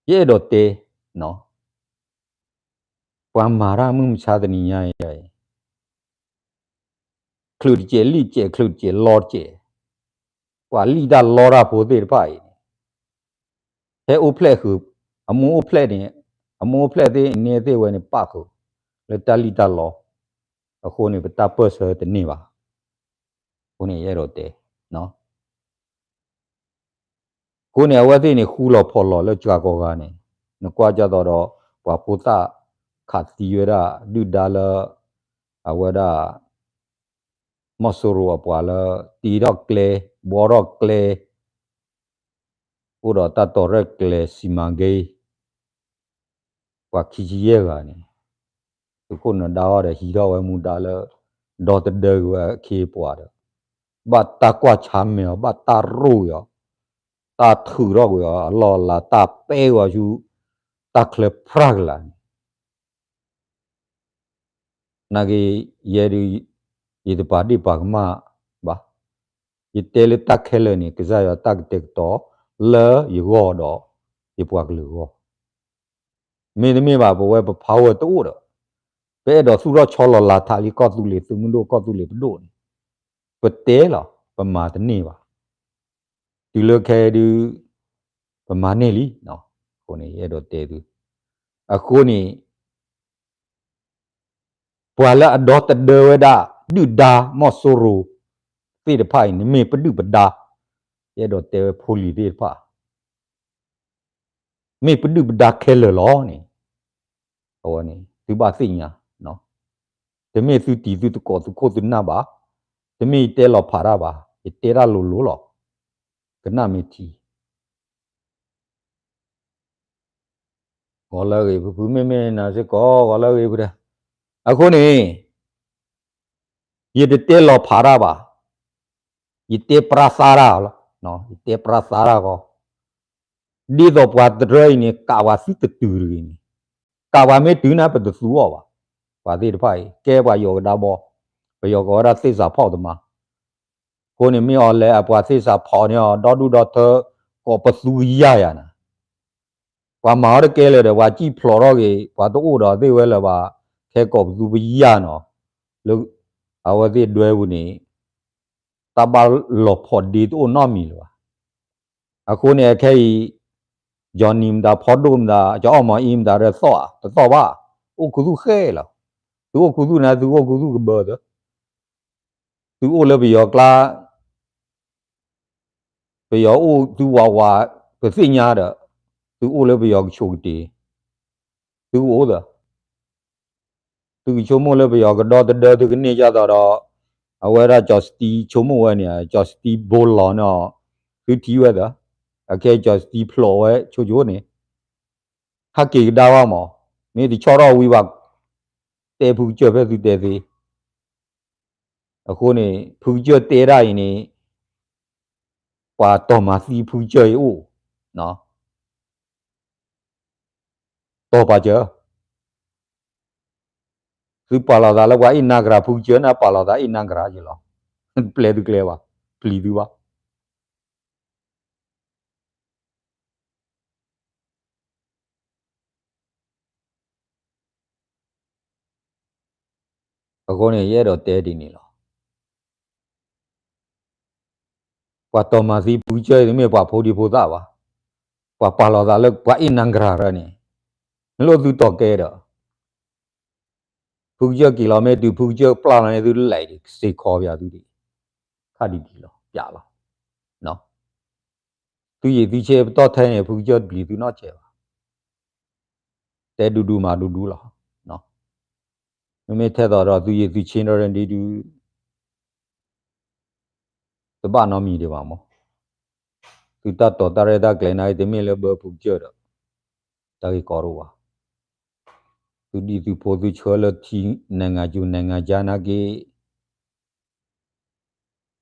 ယအဲၣ်ဒိးတဲ, ပှၤမၤတၢ်မုၢ်မဆါတနံၤညါအံၤ, ချုးတစဲးလံာ်တစဲး ချုးတစဲးလီတစဲး, ပှၤလံာ်တၢ်လီတၢ်ဖိသ့ၣ်တဖၣ်အံၤန့ၣ် ဟဲအိၣ်ဖျဲၣ်ဃုာ်, အမိၢ်အိၣ်ဖျဲၣ်န့ၣ်, အမိၢ်အိၣ်ဖျဲၣ်သ့ၣ်န့ၣ်သ့ၣ်ဝဲန့ၣ် ပာ်ဃုာ်လၢတၢ်လံာ်တၢ်လီ, အဃိန့ၣ် ပတၢ်ပၢၢ်ဆၢတန့ၢ်ဘၣ်. အဃိန့ၣ် ယအဲၣ်ဒိးတဲ အဃိန့ၣ် အဝဲသ့ၣ်န့ၣ် ဃူလီၤဖိးလီၤလၢစှၤကိးဂၤန့ၣ်, နကွၢ်ကၢ်သိးဒီး ပှၤဖိသၣ်ခးသံဝဲဒၣ် ဒုၣ်ဒါလၢ အဝဲဒၣ် မီၢ်စိရိၤအပှၤလၢ တ့ထီၣ်ကျဲ, ဘှီထီၣ်ကျဲ, အိၣ်ဒီးတၢ်တီၤရဲၣ်ကျဲၤ စီမံကိန်း ပှၤခံဆံယဲၢ်ဂၤန့ၣ်, သုးခိၣ်နၢၤဒါအီၤဒီး ဟံးထီၣ်ဝဲမူဒါလၢ ဒီသဒၢက့ၤဝဲအခ့အပှၤဒီး ဘၣ်တၢ်ကွၢ်ဆါမဲာ်အီၤ, ဘၣ်တၢ်ရိၣ်က့ၤအီၤ, တၢ်ထုးထီၣ်ကွံာ်အီၤအလီၢ်အလၤ, တၢ်ပဲကွံာ်အီၤဆူ တၢ်ချၢဖြၣ်ကလာ်န့ၣ် နာ်က့ ယဲဒုး ယတပာ်ဒ့ၣ်ပာ်ကမၣ်ဘၣ်. ယတဲလၢတၢ်ခဲလၢာ်န့ၣ် ကစၢ်ယွၤတၢ်ကတဲာ်ကတီၤလၢယဂီၢ်ဒီး ယပှၤကလုာ်အဂီၢ်, မ့တမ့ၢ်ဘၣ် ပဝဲပ power တအိၣ်ဒီး ပအဲၣ်ဒိးသူၣ်ထီၣ်ဆီလီၤလၤထးလံ ကီၢ်သူလ့ၤသုးမုၢ်ဒိၣ် ကီၢ်သူလ့ၤပဒိၣ်န့ၣ် ပတဲလီၤ ပမၤတန့ၢ်ဘၣ်. တုၤလၢခဲအံၤဒုး ပမၤန့ၢ်လံ. အဃိန့ၣ် ယအဲၣ်ဒိးတဲသု, အဃိန့ၣ် ပှၤလၢအဒီသဒၢဝဲဒၣ် ဒုၣ်ဒါမီၢ်စိရိၤသ့ၣ်တဖၣ်အံၤန့ၣ် မ့ၢ်ပဒုၣ်ပဒါ, ယအဲၣ်ဒိးတဲဝဲဖိလံၤသ့ၣ်တဖၣ် မ့ၢ်ပဒုၣ်ပဒါခဲလၢာ်လီၤန့ၣ်, အဝဲန့ၣ် သုဘၣ်သ့ၣ်ညါ, တမ့ၢ်သုတံၤသုသကိးသုခိၣ်သုနၢ်ဘၣ်, တမ့ၢ်ယတဲလီၤဖးတၢ်ဘၣ်, ယတဲတၢ်လိၤလိၤလီၤ, ကနၣ်မ့ၢ်ထံ ဂီၤလၢအဂ့ၤ ဖုဖုမ့မ့ၢ်နၤစ့ၢ်ကီး ဂီၤလၢအဂ့ၤဖုဒဲး, အဃိန့ၣ် ယတတဲလီၤဖးတၢ်ဘၣ်, ယတဲပြါသါတၢ်လီၤ, ယတဲပြါသါတၢ်ဃီ, ဒ်သိးပှၤတရၢအံၤန့ၣ် ကးပှၤသုတတုၤတဂ့ၤန့ၣ်, ကးပှၤမ့ၢ်တုၤန့ၣ် ပတသူအီၤဘၣ်, ပှၤသ့ၣ်တဖၣ်အံၤ ကဲပှၤယီၤကဒါဘီ, ပယီၤကိးဝဲဒၣ်သ့ၣ်စးဖီၣ်တမါ, အဃိန့ၣ်မ့ၢ်အီၤလဲၣ် အပှၤသ့ၣ်စးဖီၣ်န့ၣ်အီၤ ဒီဒူၣ်ဒီထၢ ကိးပသူကယၢ်ယၤနၤ ပှၤမၤအီၤတကဲလၢၤဒီး ပှၤစံၣ်ဖျိးထီၣ်က့ၤ ပှၤတအိၣ်ဒီးသ့ၣ်ဝဲလၢၤဘၣ်, ခဲကိးပသူပယၢ်နီၤ, လၢအဝဲသ့ၣ်ဒွဲပူၤန့ၣ် တၢ်ဘၣ်လီၤဖီၣ်ဒ့တအိၣ်နီတမံၤလၢၤဘၣ်. အဃိန့ၣ် အခဲအံၤ ယီၤနံၤမတၤ ဖီဒိၣ်မတၤ ကအီၣ်မီၤအံၤမတၤ တသီၣ်ဧါ, တသီၣ်ဘၣ်, အိၣ်ခူသူၣ်ဃဲလီၤ. သုအိၣ်ခူသူၣ်န့ၣ် သုအိၣ်ခူသူၣ်ကဘၢသၢ သုအိၣ်လၢပယီၤကျါ, ပယီၤအိၣ်သုဝးဝး, ပသ့ၣ်ညါဒီး, သုအိၣ်လၢပယီၤကဆိးကတ့ၤ, သုကအိၣ်သၢ, သုကဆိကမိၣ်လၢပယီၤကဒီသဒၢသုကန့ၢ်ကၢ်သိးဒီး, အဝဲဒၣ်ကၠီၤစတံဆိကမိၣ်ဝဲန့ၣ် ကၠီၤစတံဘိလီၤန့ၣ်, သုထံၣ်ဝဲသၢ, အခဲကၠီၤစတံဖျိးဝဲဆိကမိၣ်န့ၣ်, ဟဲက့ၤကဒါဘၣ်မး, မ့ၢ်တဆီၣ်ထီၣ်ဝံၤဘၣ်, တဲဖုကစၢၢ်ဖဲသုတဲသ့ အဃိန့ၣ် ဖုကစၢၢ်တဲဒၣ်အံၤန့ၣ် ပှၤတီၢ်မၤသံဖုကစၢၢ်အံၤအိၣ်, တီၢ်ပာ်စၢၤ, သုပာ်လီၤသးလၢပှၤအ့ၣ်နါကရၤဖုကစၢၢ်န့ၣ် ပာ်လီၤသးအ့ၣ်နါကရၤက့ၤလီၤ, ပျဲသုကျဲဘၣ်, ပျံၤသုဘၣ် အဃိန့ၣ် ယအဲၣ်ဒိးတဲဒ်န့ၣ်လီၤ. ပှၤတီၢ်မၤသံဖုကစၢၢ်အံၤ တမ့ၢ်ပှၤဖိဒံဖိသၣ်ဘၣ်, ပှၤပာ်လီၤသးလၢပှၤအ့ၣ်နါကရၤရၢန့ၣ်, နလိၣ်သုတီၢ်ကဲဒီး ဖုကစၢၢ်က့ၤလီၤမ့ၢ်တုၤ ဖုကစၢၢ်ပျၢ်လီၤန့ၣ် သုလဲၤစ့ခီပယီၤသုဒံး, ခါဒံးဒံးလီၤ ပျးလီၤ. သုယံာ်သုဆ့ပတီၢ်ထဲန့ၣ် ဖုကစၢၢ်တပျံၤသုနီတစဲးဘၣ်. တဲဒူဒူမၤဒူဒူလီၤ. မ့မ့ၢ်ထဲသိးဒီးသုယံာ်သုဆ့ဒီးဒု တဘၣ်နီတမံၤဒံးဘၣ်မး. သုတၢ်တီၤတၢ်ရဲၣ်တၢ်ကျဲၤနာ်က့ တမ့ၢ်လၢဘၢဖုကစၢၢ်ဒီး တၢ်ဂ့ၢ်ကီတအိၣ်ဘၣ်. သုဒံၣ်သုဖိသုဆှၢလၢထံ နိုင်ငံကျူ နိုင်ငံခြား နာ်က့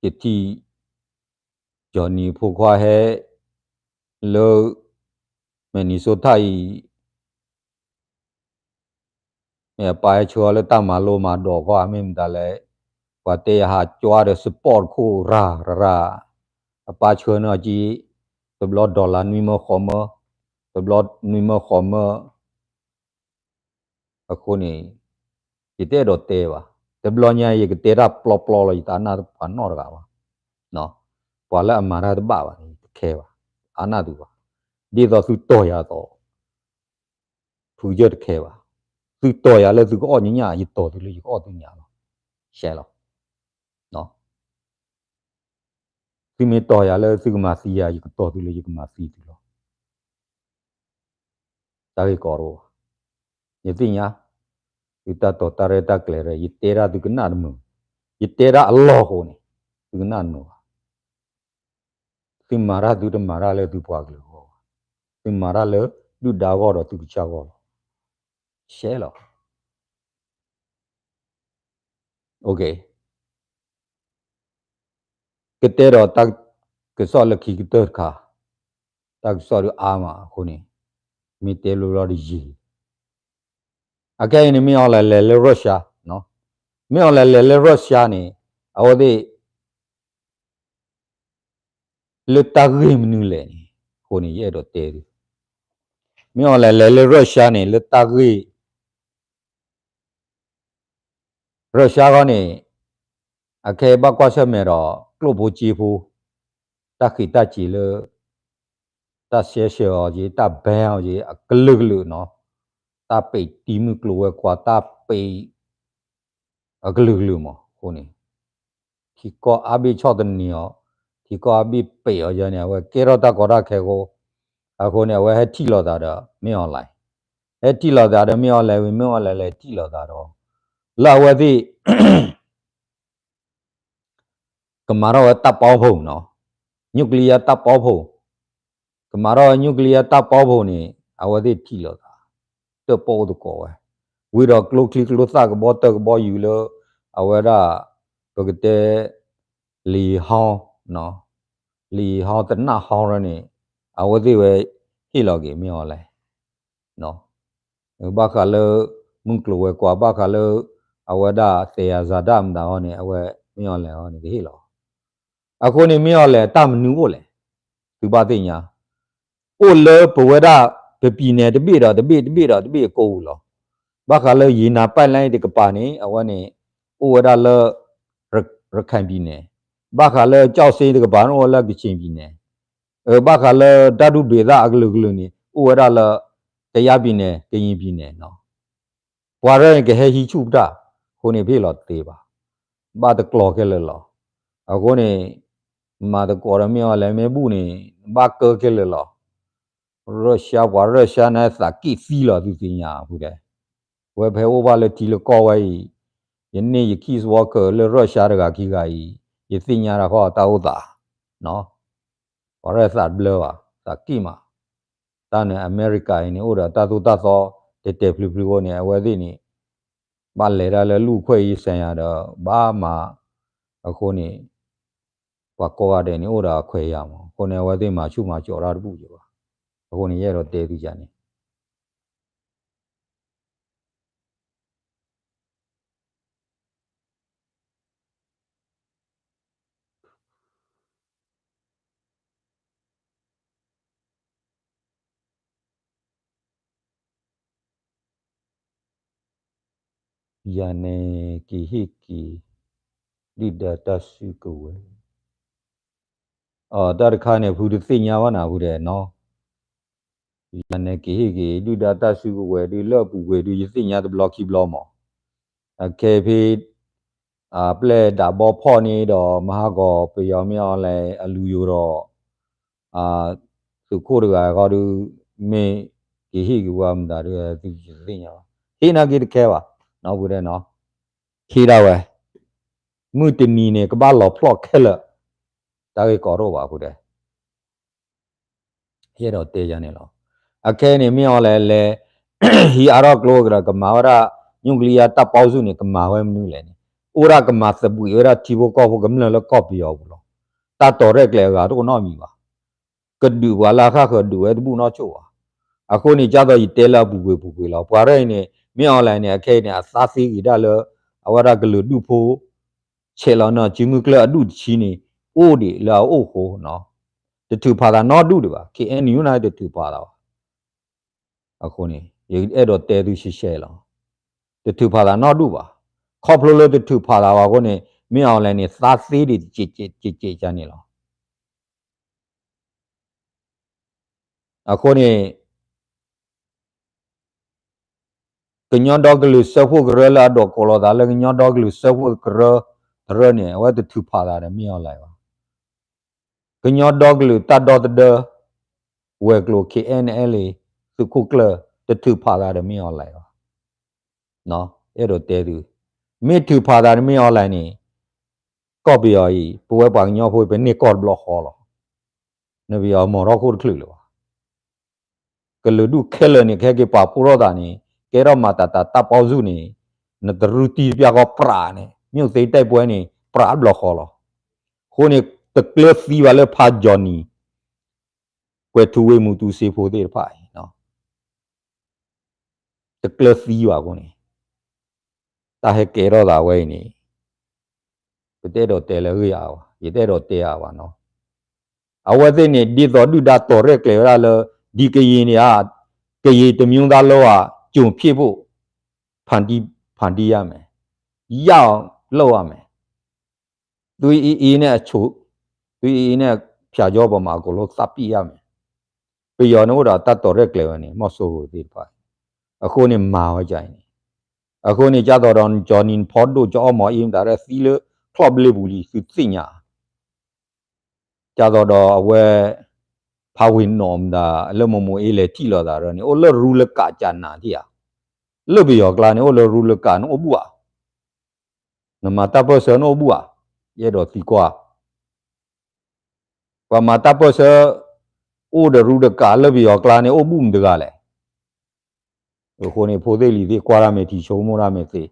ယထံၣ် ယီၤနံၤအဖိခွါဟဲ လၢ Minnesota အံၤ မ့ၢ်အပၢ်ဟဲဆှၢအီၤလၢတၢ်မၤလိမၤဒိးခီ မ့ၢ်မတၤလဲၣ်, ပှၤတဲယဟးကွၢ်ဒီး support တခိၣ်ရၤရၤ, အပၢ်ဆှၢန့ၢ်အီၤက့ တဘျီ dollar နွံမၢဃိးမၢ, တဘျီနွံမၢဃိးမၢ, အဃိန့ၣ် ယတအဲၣ်ဒိးတဲဘၣ်, တဘျီညါယကတဲတၢ်ပျီပျီလီၤ ယတအါနၢ်ပှၤနီတဂၤဘၣ်. ပှၤလၢအမၤတၢ်တဘၣ်ဘၣ်န့ၣ် ယတခဲဘၣ်, အါနၢ်သုဘၣ်. ဒ်သိးသုတီၢ်ယၤအသိး ဖုကစၢၢ်တခဲဘၣ်. သုတီၢ်ယၤလၢသုကအီၣ်ညါညါ ယတီၢ်သုလၢယကအီၣ်သုညါလီၤ. ရှဲလီၤ. သုမ့ၢ်တီၢ်ယၤလၢသုကမၤသံယၤ ယကတီၢ်သုလၢယကမၤသံသုလီၤ. တၢ်ဂ့ၢ်ကီတအိၣ်ဘၣ်. ယသ့ၣ်ညါ သုတၢ်တီၤတၢ်ရဲၣ်တၢ်ကျဲၤရၢ ယတဲဒၣ်သုကနၣ်တမုာ်, ယတဲဒၣ်အလီၢ်အဃိန့ၣ် သုကနၣ်တမုာ်ဘၣ်. သုမၤတၢ်သုတမၤတၢ်လၢသုပှၤကလုာ်အဂီၢ်ဘၣ်, သုမၤတၢ်လၢဒုၣ်ဒါအဂီၢ်ဒီးသုကစၢ်အဂီၢ်လီၤ. ရှဲလီၤ. ကတဲဒီးတၢ်ကစီၣ်လၢခံကတၢၢ်တခါ, တၢ်ကစီၣ်ဒုးအါမးအဃိန့ၣ် မ့ၢ်တဲဘျီဘျီတယံာ်, အခဲအံၤန့ၣ် မ့ၢ်အီၤလဲၤလဲၤလၢ Russia, မ့ၢ်အီၤလဲၤလဲၤလၢ Russia န့ၣ် အဝဲသ့ၣ် လၢတၢ်ဂ့ၢ်မနုၤလဲၣ်န့ၣ် အဃိန့ၣ် ယအဲၣ်ဒိးတဲသု, မ့ၢ်အီၤလဲၤလဲၤလၢ Russia န့ၣ် လၢတၢ်ဂ့ၢ် Russia ခီန့ၣ် အခဲအံၤဘၣ်ကွၢ်ဆၢၣ်မဲာ်ဒီး ကျိၣ်ဖိစ့ဖိ တၢ်ဃံးတၢ်စ့ၤလၢ တၢ်ဆဲးဆၢအီၤက့ၤ တၢ် ban အီၤက့ၤ အကလုာ်ကလုာ်နီၤ, တၢ်ပံးတံၤမုၢ်ကျိၤဝဲၤကွာ် တၢ်ပံး အကလုာ်ကလုာ်မး အဃိန့ၣ် ထံကီၢ်အါဘ့ၣ်ဆီၣ်သနံးအီၤ, ထံကီၢ်အါဘ့ၣ်ပံးအီၤယဲန့ၣ် အဝဲကဲထီၣ်တၢ်ကီတၢ်ခဲအဃိ အဃိန့ၣ် အဝဲဟဲထံၣ်လိာ်သးဒီး မင်းအောင်လှိုင်, ဟဲထံၣ်လိာ်သးဒီး မင်းအောင်လှိုင်ဝံၤ မင်းအောင်လှိုင်လဲၤထံၣ်လိာ်သးဒီး လၢအဝဲသ့ၣ် ကမၤထီၣ်ဝဲတၢ်ပီဖိနီၤ, ညူကလံယါတၢ်ပီဖိ, ကမၤထီၣ်ဝဲညူကလံယါတၢ်ပီဖိန့ၣ် အဝဲသ့ၣ်ထံၣ်လိာ်သး တၢၣ်ပီၣ်အိၣ်သကိးဝဲ, ဝံၤဒီးကျိချံကျိသၣ်ကဘီတၢၢ်ကဘီယူၤလၢ အဝဲဒၣ် ပကတဲ လံာ်ဟီ, လံာ်ဟီတနၢ်ဟီရၢန့ၣ် အဝဲသ့ၣ်ဝဲဟ့ၣ်လီၤက့ၤ မင်းအောင်လှိုင် ဘၣ်ဃးလၢ မုၢ်ကျိၤဝဲၤကွာ် ဘၣ်ဃးလၢ အဝဲဒၣ်သယၤဇာတမတၤဟီန့ၣ် အဝဲ မင်းအောင်လှိုင်ဟီန့ၣ် ကဟ့ၣ်လီၤ. အဃိန့ၣ် မင်းအောင်လှိုင် အတၢ်မနုၤအိၣ်လဲၣ်, သုဘၣ်သ့ၣ်ညါ, အိၣ်လၢပဝဲဒၣ် ပပြည်နယ်တဘ့ၣ်ဒီးတဘ့ၣ်တဘ့ၣ်ဒီးတဘ့ၣ်အကိာ်ပူၤလီၤ. ဘၣ်ဃးလၢ ရေနံ pipeline တကပၤန့ၣ် အဝဲန့ၣ် အိၣ်ဝဲဒၣ်လၢ ရခိုင်ပြည်နယ်, ဘၣ်ဃးလၢ ကျောက်စိမ်း တကပၤန့ၣ် အိၣ်ဝဲလၢ ကချင်ပြည်နယ်, ဘၣ်ဃးလၢ ဓာတ်ငွေ့ ဒေသ အကလုာ်ကလုာ်န့ၣ် အိၣ်ဝဲဒၣ်လၢ ကယားပြည်နယ်, ကရင်ပြည်နယ်နီၤ. ပှၤရဲၣ်န့ၣ် ကဟဲဟံးဆူၣ်ပတၢ်, အဃိန့ၣ် ပဟ့ၣ်လီၤတသ့ဘၣ်, ဘၣ်တကျိၤခဲလၢာ်လီၤ. အဃိန့ၣ် မၤသကိးဒီး မင်းအောင်လှိုင် မ့ၢ်ဘူၣ်န့ၣ် ဘၣ်ကၢခဲလၢာ်လီၤ. ရၢၡါ ပှၤရၢၡါန့ၣ် သးက့ၣ်သံလီၤ သုသ့ၣ်ညါဖုဒဲး, ဝဲဖဲအိၣ်ဘၣ်လၢထံလၢကီၢ်ဝဲအံၤ, ယန့ၢ်ယ case worker လၢရၢၡါတဂၤခံဂၤအံၤ, ယသ့ၣ်ညါတၢ်ဃီအတၢ်အိၣ်သး, ပှၤရဲၣ်သးတဘျၢဘၣ်, သးက့ၣ်မး, တၢ်န့ၣ် အမဲရကၤအံၤန့ၣ် အိၣ်ဒီးတၢ်သိၣ်တၢ်သီ တဲာ်တဲာ်ဖျုးဖျုးအဃိန့ၣ် အဝဲသ့ၣ်န့ၣ် ဘၣ်လဲၤတၢ်လၢလူၢ်ခွဲးအံၤစၢၤယၤဒီး ဘၣ်မၤ, အဃိန့ၣ် ပှၤကိးဂၤဒဲးန့ၣ် အိၣ်ဒီးအခွဲးအယာ်မး, အဃိန့ၣ် အဝဲသ့ၣ်မၤဆူၣ်မၤစိးတၢ်တဘူၣ်က့ၤဘၣ်, အဃိန့ၣ် ယအဲၣ်ဒိးတဲသုယၤန့ၣ် ယၤန့ၣ်က့ၤဟ့ၣ်က့ၤ ဒုၣ်ဒါတၢ်စုကဝဲၤ, တၢ်တခါန့ၣ် ဖုတသ့ၣ်ညါဘၣ်နၤဖုဒဲးနီၤ, ယၤန့ၣ်က့ၤဟ့ၣ်က့ၤ ဒုၣ်ဒါတၢ်စုကဝဲၤဒုး လၢအပူၤကွံာ်ဒုး ယသ့ၣ်ညါတဘျီခံဘျီမး, အခဲဖဲ အပျဲၢ်ဒၣ်ဘီဖီၣ်န့ၣ်ဒီး မဟါဂီၤပယီၤမ့ၢ်အီၤလဲၣ် အလူၤယိာ်ဒီး သုးခိၣ်တဂၤဃီဒီး မ့ၢ်က့ၤဟ့ၣ်က့ၤဝဲမတၤဒီး သုယသ့ၣ်ညါဘၣ်, ဟ့ၣ်နာ်က့တခဲဘၣ်, နီၢ်ဖုဒဲးနီၤ, ဟ့ၣ်ဒၣ်ဝဲ, မုၢ်တနံၤန့ၣ် ကဘၣ်လီၤဖျီၣ်ခဲလၢာ်, တၢ်ဂ့ၢ်ကီတအိၣ်ဘၣ်ဖုဒဲး ယအဲၣ်ဒိးတဲယၤန့ၣ်လီၤ. အခဲအံၤန့ၣ် မ့ၢ်အီၤလဲၣ်လဲၣ် ဟံးအါထီၣ်ကျိကဒီး ကမၤဝဲဒၣ် ညူကလံယါတၢ်ပီဆူၣ်န့ၣ် ကမၤဝဲမနုၤလဲၣ်န့ၣ် အိၣ်ဒၣ်ကမၤသဘှံးဝဲဒၣ်ထံဖိကီၢ်ဖိကမျၢၢ်လၢကီၢ်ပယီၤပူၤလီၤ. တၢ်တီၤရဲၣ်ကျဲၤအဂၤတအိၣ်နီတမံၤဘၣ်. ကဒုးပှၤလၢအဃၣ်ဃၢၤဒုးဝဲတဘူၣ်နီတစိၢ်ဘၣ်. အဃိန့ၣ် ကၢ်သိးယတဲလၢအပူၤကွံာ်ပူၤကွံာ်လီၤ. ပှၤရဲၣ်အံၤန့ၣ် မ့ၢ်အီၤလဲၣ်န့ၣ် အခဲအံၤန့ၣ် အသးသ့ဂ့ၤဒၣ်လၢ အဝဲဒၣ်ကလုာ်ဒူၣ်ဖိ ဆဲးလီၤနီၢ်စုမုၢ်ကျၢၢ်အဒူၣ်တဆံန့ၣ် အိၣ်ဒံးလၢအအိၣ်ဃိနီၤ. တထုးဖးသးနီတဒူၣ်ဒံးဘၣ်. ခ့ၣ်အဲၣ်ယူၣ်န့ၣ် တထုးဖးသးဘၣ်. အဃိန့ၣ် ယအဲၣ်ဒိးတဲသုရှဲရှဲလီၤ. တထုးဖးသးနီတဒူၣ်ဘၣ်. ခီဖျိလၢတထုးဖးသးဘၣ်အဃိန့ၣ် မ့ၢ်အီၤလဲၣ်န့ၣ် သးသ့ဒံးတကဲးကဲးကဲးကဲးန့ၣ်လီၤ. အဃိန့ၣ် ကညီဒီကလုာ်စၢဖှိၣ်ကရၢလၢအဒိးကိးလီၤသးလၢကညီဒီကလုာ်စၢဖှိၣ်ကရၢ ကရၢန့ၣ် အဝဲတထုးဖးသးဒီးမ့ၢ်အီၤလဲၣ်ဘၣ်. ကညီဒီကလုာ်တၢ်ဒီသဒၢ ဝဲၤကျိၤ ခ့ၣ်အဲၣ်ယူၣ် သုးခိၣ်ကျၢၢ် တထုးဖးသးဒီးမ့ၢ်အီၤလဲၣ်ဘၣ်. အဲၣ်ဒိးတဲသု, မ့ၢ်ထုးဖးသးဒီးမ့ၢ်အီၤလဲၣ်န့ၣ် ကီၢ်ပယီၤအံၤ ပဝဲပှၤကညီဖိ ပန့ၢ်ကီၢ်တဘျီဃီလီၤ. နပယီၤမီၤထီၣ်ခိၣ်တချုးလၢၤဘၣ်. ကလုာ်ဒူၣ်ခဲလၢာ်န့ၣ် ကဟဲက့ၤပာ်ဖှိၣ်ထီၣ်သးန့ၣ် ကဲထီၣ်မၤတၢ်တၢ်တၢ်ပီဆူၣ်န့ၣ် နတရူးတံၢ်တပျၢ်ဃီပြးန့ၣ် မ့ၢ်သ့တဲပှဲၤန့ၣ် ပြးတဘျီဃီလီၤ. အဃိန့ၣ် တကျၢၤသံဘၣ်လၢဖး Johnny ကွဲၤထူဝ့ၢ်မူတူစ့ဖိသ့ၣ်တဖၣ်အံၤ တကျၢၤသံဘၣ်အဃိန့ၣ် တၢ်ဟဲကဲထီၣ်သးဝဲအံၤန့ၣ် ပတအဲၣ်ဒိးတဲလၢအဂ့ၢ်အါဘၣ်, ယတအဲၣ်ဒိးတဲအါဘၣ်နီၤ. အဝဲသ့ၣ်န့ၣ် ဒ်သိးဒုၣ်ဒါတီၤရဲၣ်ကျဲၤဝဲဒၣ်လၢ ဒီကရင်န့ၣ်ဧါ, ကရင်တစ်မျိုးသားလုံး ကြုံဖြစ်ဖို့ ဖန်တီး, ဖန်တီးရမယ်, ရအောင်လုပ်ရမယ်. သွေးအေးအေးနဲ့အချို, သွေးအေးအေးနဲ့ ဖြာကြောပေါ်မှာ အကုန်လုံး သတ်ပစ်ရမယ်. ပယီၤန့ၣ်အိၣ်ဒီးတၢ်တီၤရဲၣ်ကျဲၤဝဲန့ၣ် မီၢ်စိရိၤသ့ၣ်တဖၣ်, အဃိန့ၣ်မၤဝဲဒ်အံၤန့ၣ်, အဃိန့ၣ် ကၢ်သိးဒီး ကၠီနံၤဖီဒိၣ် ကၠီအီၣ်မီၤအ့ မတၤရဲၣ်သံလၢ ချီၣ်ဘျ့ပူၤလံ သုသ့ၣ်ညါ, ကၢ်သိးဒီးအဝဲ ဖ ဖးဝ့ၤနီၣ်မတၤ လၢမိၢ်မိၢ်အ့လဲၤထံၣ်လိာ်သးရၢန့ၣ် အိၣ်လၢရူလကးကနၤထံၣ်ဧါ, လၢပယီၤကျါန့ၣ် အိၣ်လၢရူလကးန့ၣ်အိၣ်ဘူၣ်ဧါ, နမၤတၢ်ပၢၢ်ဆၢနအိၣ်ဘူၣ်ဧါ, ယအဲၣ်ဒိးသံကွၢ် ပှၤမၤတၢ်ပၢၢ်ဆၢ အိၣ်ဒီးရူဒီးကးလၢပယီၤကျါန့ၣ် အိၣ်ဘူၣ်မတၤတဂၤလဲၣ်. အဃိန့ၣ် ဖိသ့ၣ်လံၤသ့ၣ် ကွၢ်တၢ်မ့ၢ်ထံ ဆိကမိၣ်တၢ်မ့ၢ်သ့,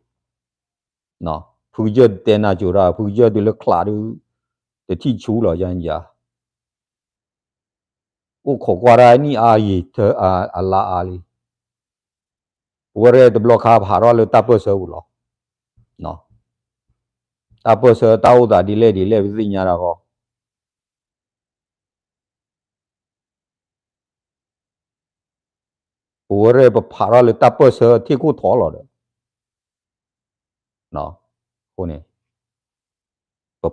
ဖုကစၢၢ်တတဲနၤကိၤတၢ်, ဖုကစၢၢ်တုၤလၢချးဒုး တထံၣ်ဆူလီၤယါယါ အိၣ်ခိးကွၢ်တၢ်နံၣ်အါယံာ် အလါအါလံ. ပဝဲရဲၣ်တဘျီခါပဟးထီၣ်လၢတၢ်ပၢၢ်ဆၢပူၤလီၤ. တၢ်ပၢၢ်ဆၢတၢ်အိၣ်သးဒ်လဲၣ်ဒ်လဲၣ် ပသ့ၣ်ညါတၢ်ဃီ ပဝဲရဲၣ်ပဖးထီၣ်လၢတၢ်ပၢၢ်ဆၢထံၣ်ခိၣ်ထီလီၤဒီး အဃိန့ၣ် ပ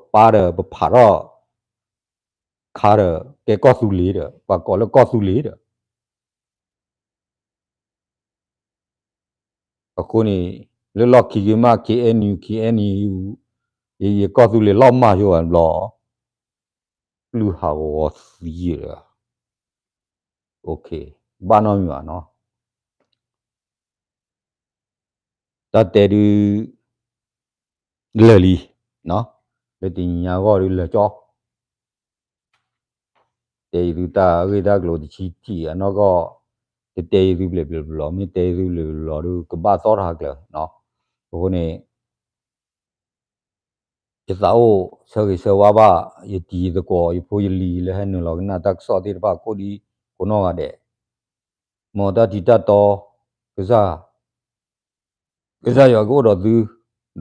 ပၢ်ဒီးပဖးထီၣ် ခါဒီး ကဲကီၢ်သူလ့ၤဒီး ပှၤကိးလၢကီၢ်သူလ့ၤဒီး အဃိန့ၣ် လၢလီၢ်ခံက့ၤမး KNU KNU ယယကီၢ်သူလ့ၤလီၤမၢ်ယိၣ်ဘၣ်ဘျီ ပျုၢ်ဟးဂီၤသံဒီး ဘၣ်နီတမံၤဘၣ်နီၤ တၢ်တဲဒုး လၢာ်လံ, လၢတနံၤညါအဂီၢ်ဒုးလၢာ်ကၠီ, တဲယသုတၢ်ဂ့ၢ်တၢ်ကျိၤတဆံတထံၣ်အနီၢ်ကီၢ်, တတဲယသုဘျဲၣ်ဘျဲၣ်ဘျီ မ့ၢ်တဲယသုဘျဲၣ်ဘျီဒုး ကဘၣ်သီၣ်ထီၣ်ကျၢၤ, အဃိန့ၣ် ယသးအိၣ်ဆၢဂ့ၤဆၢဝါဘၣ် ယတံၤယသကိး ယဖိယလံၤလၢဟဲနုာ်လီၤကနၣ်တၢ်ကစီၣ်သ့ၣ်တဖၣ်ကိးဒံကိးနီၢ်ဂၤဒဲး, မ်တၢ်ထံးတၢ်တီ ကစၢ် ကစၢ်ယွၤကအိၣ်ဒီး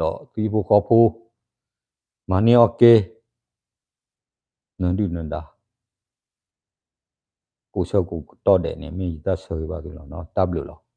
သု, ဒီးသုဟံၣ်ဖိဃီဖိ, မၤန့ၢ်အီၣ်က့ၤ နဒုၣ်နဒါ ကိးဆၢကိးကတီၢ်ဒဲးန့ၣ် မ့ၢ်ယတၢ်ဆၢဂ့ၤဘၣ်သုလီၤ. တၢ်ဘျုးလီၤ.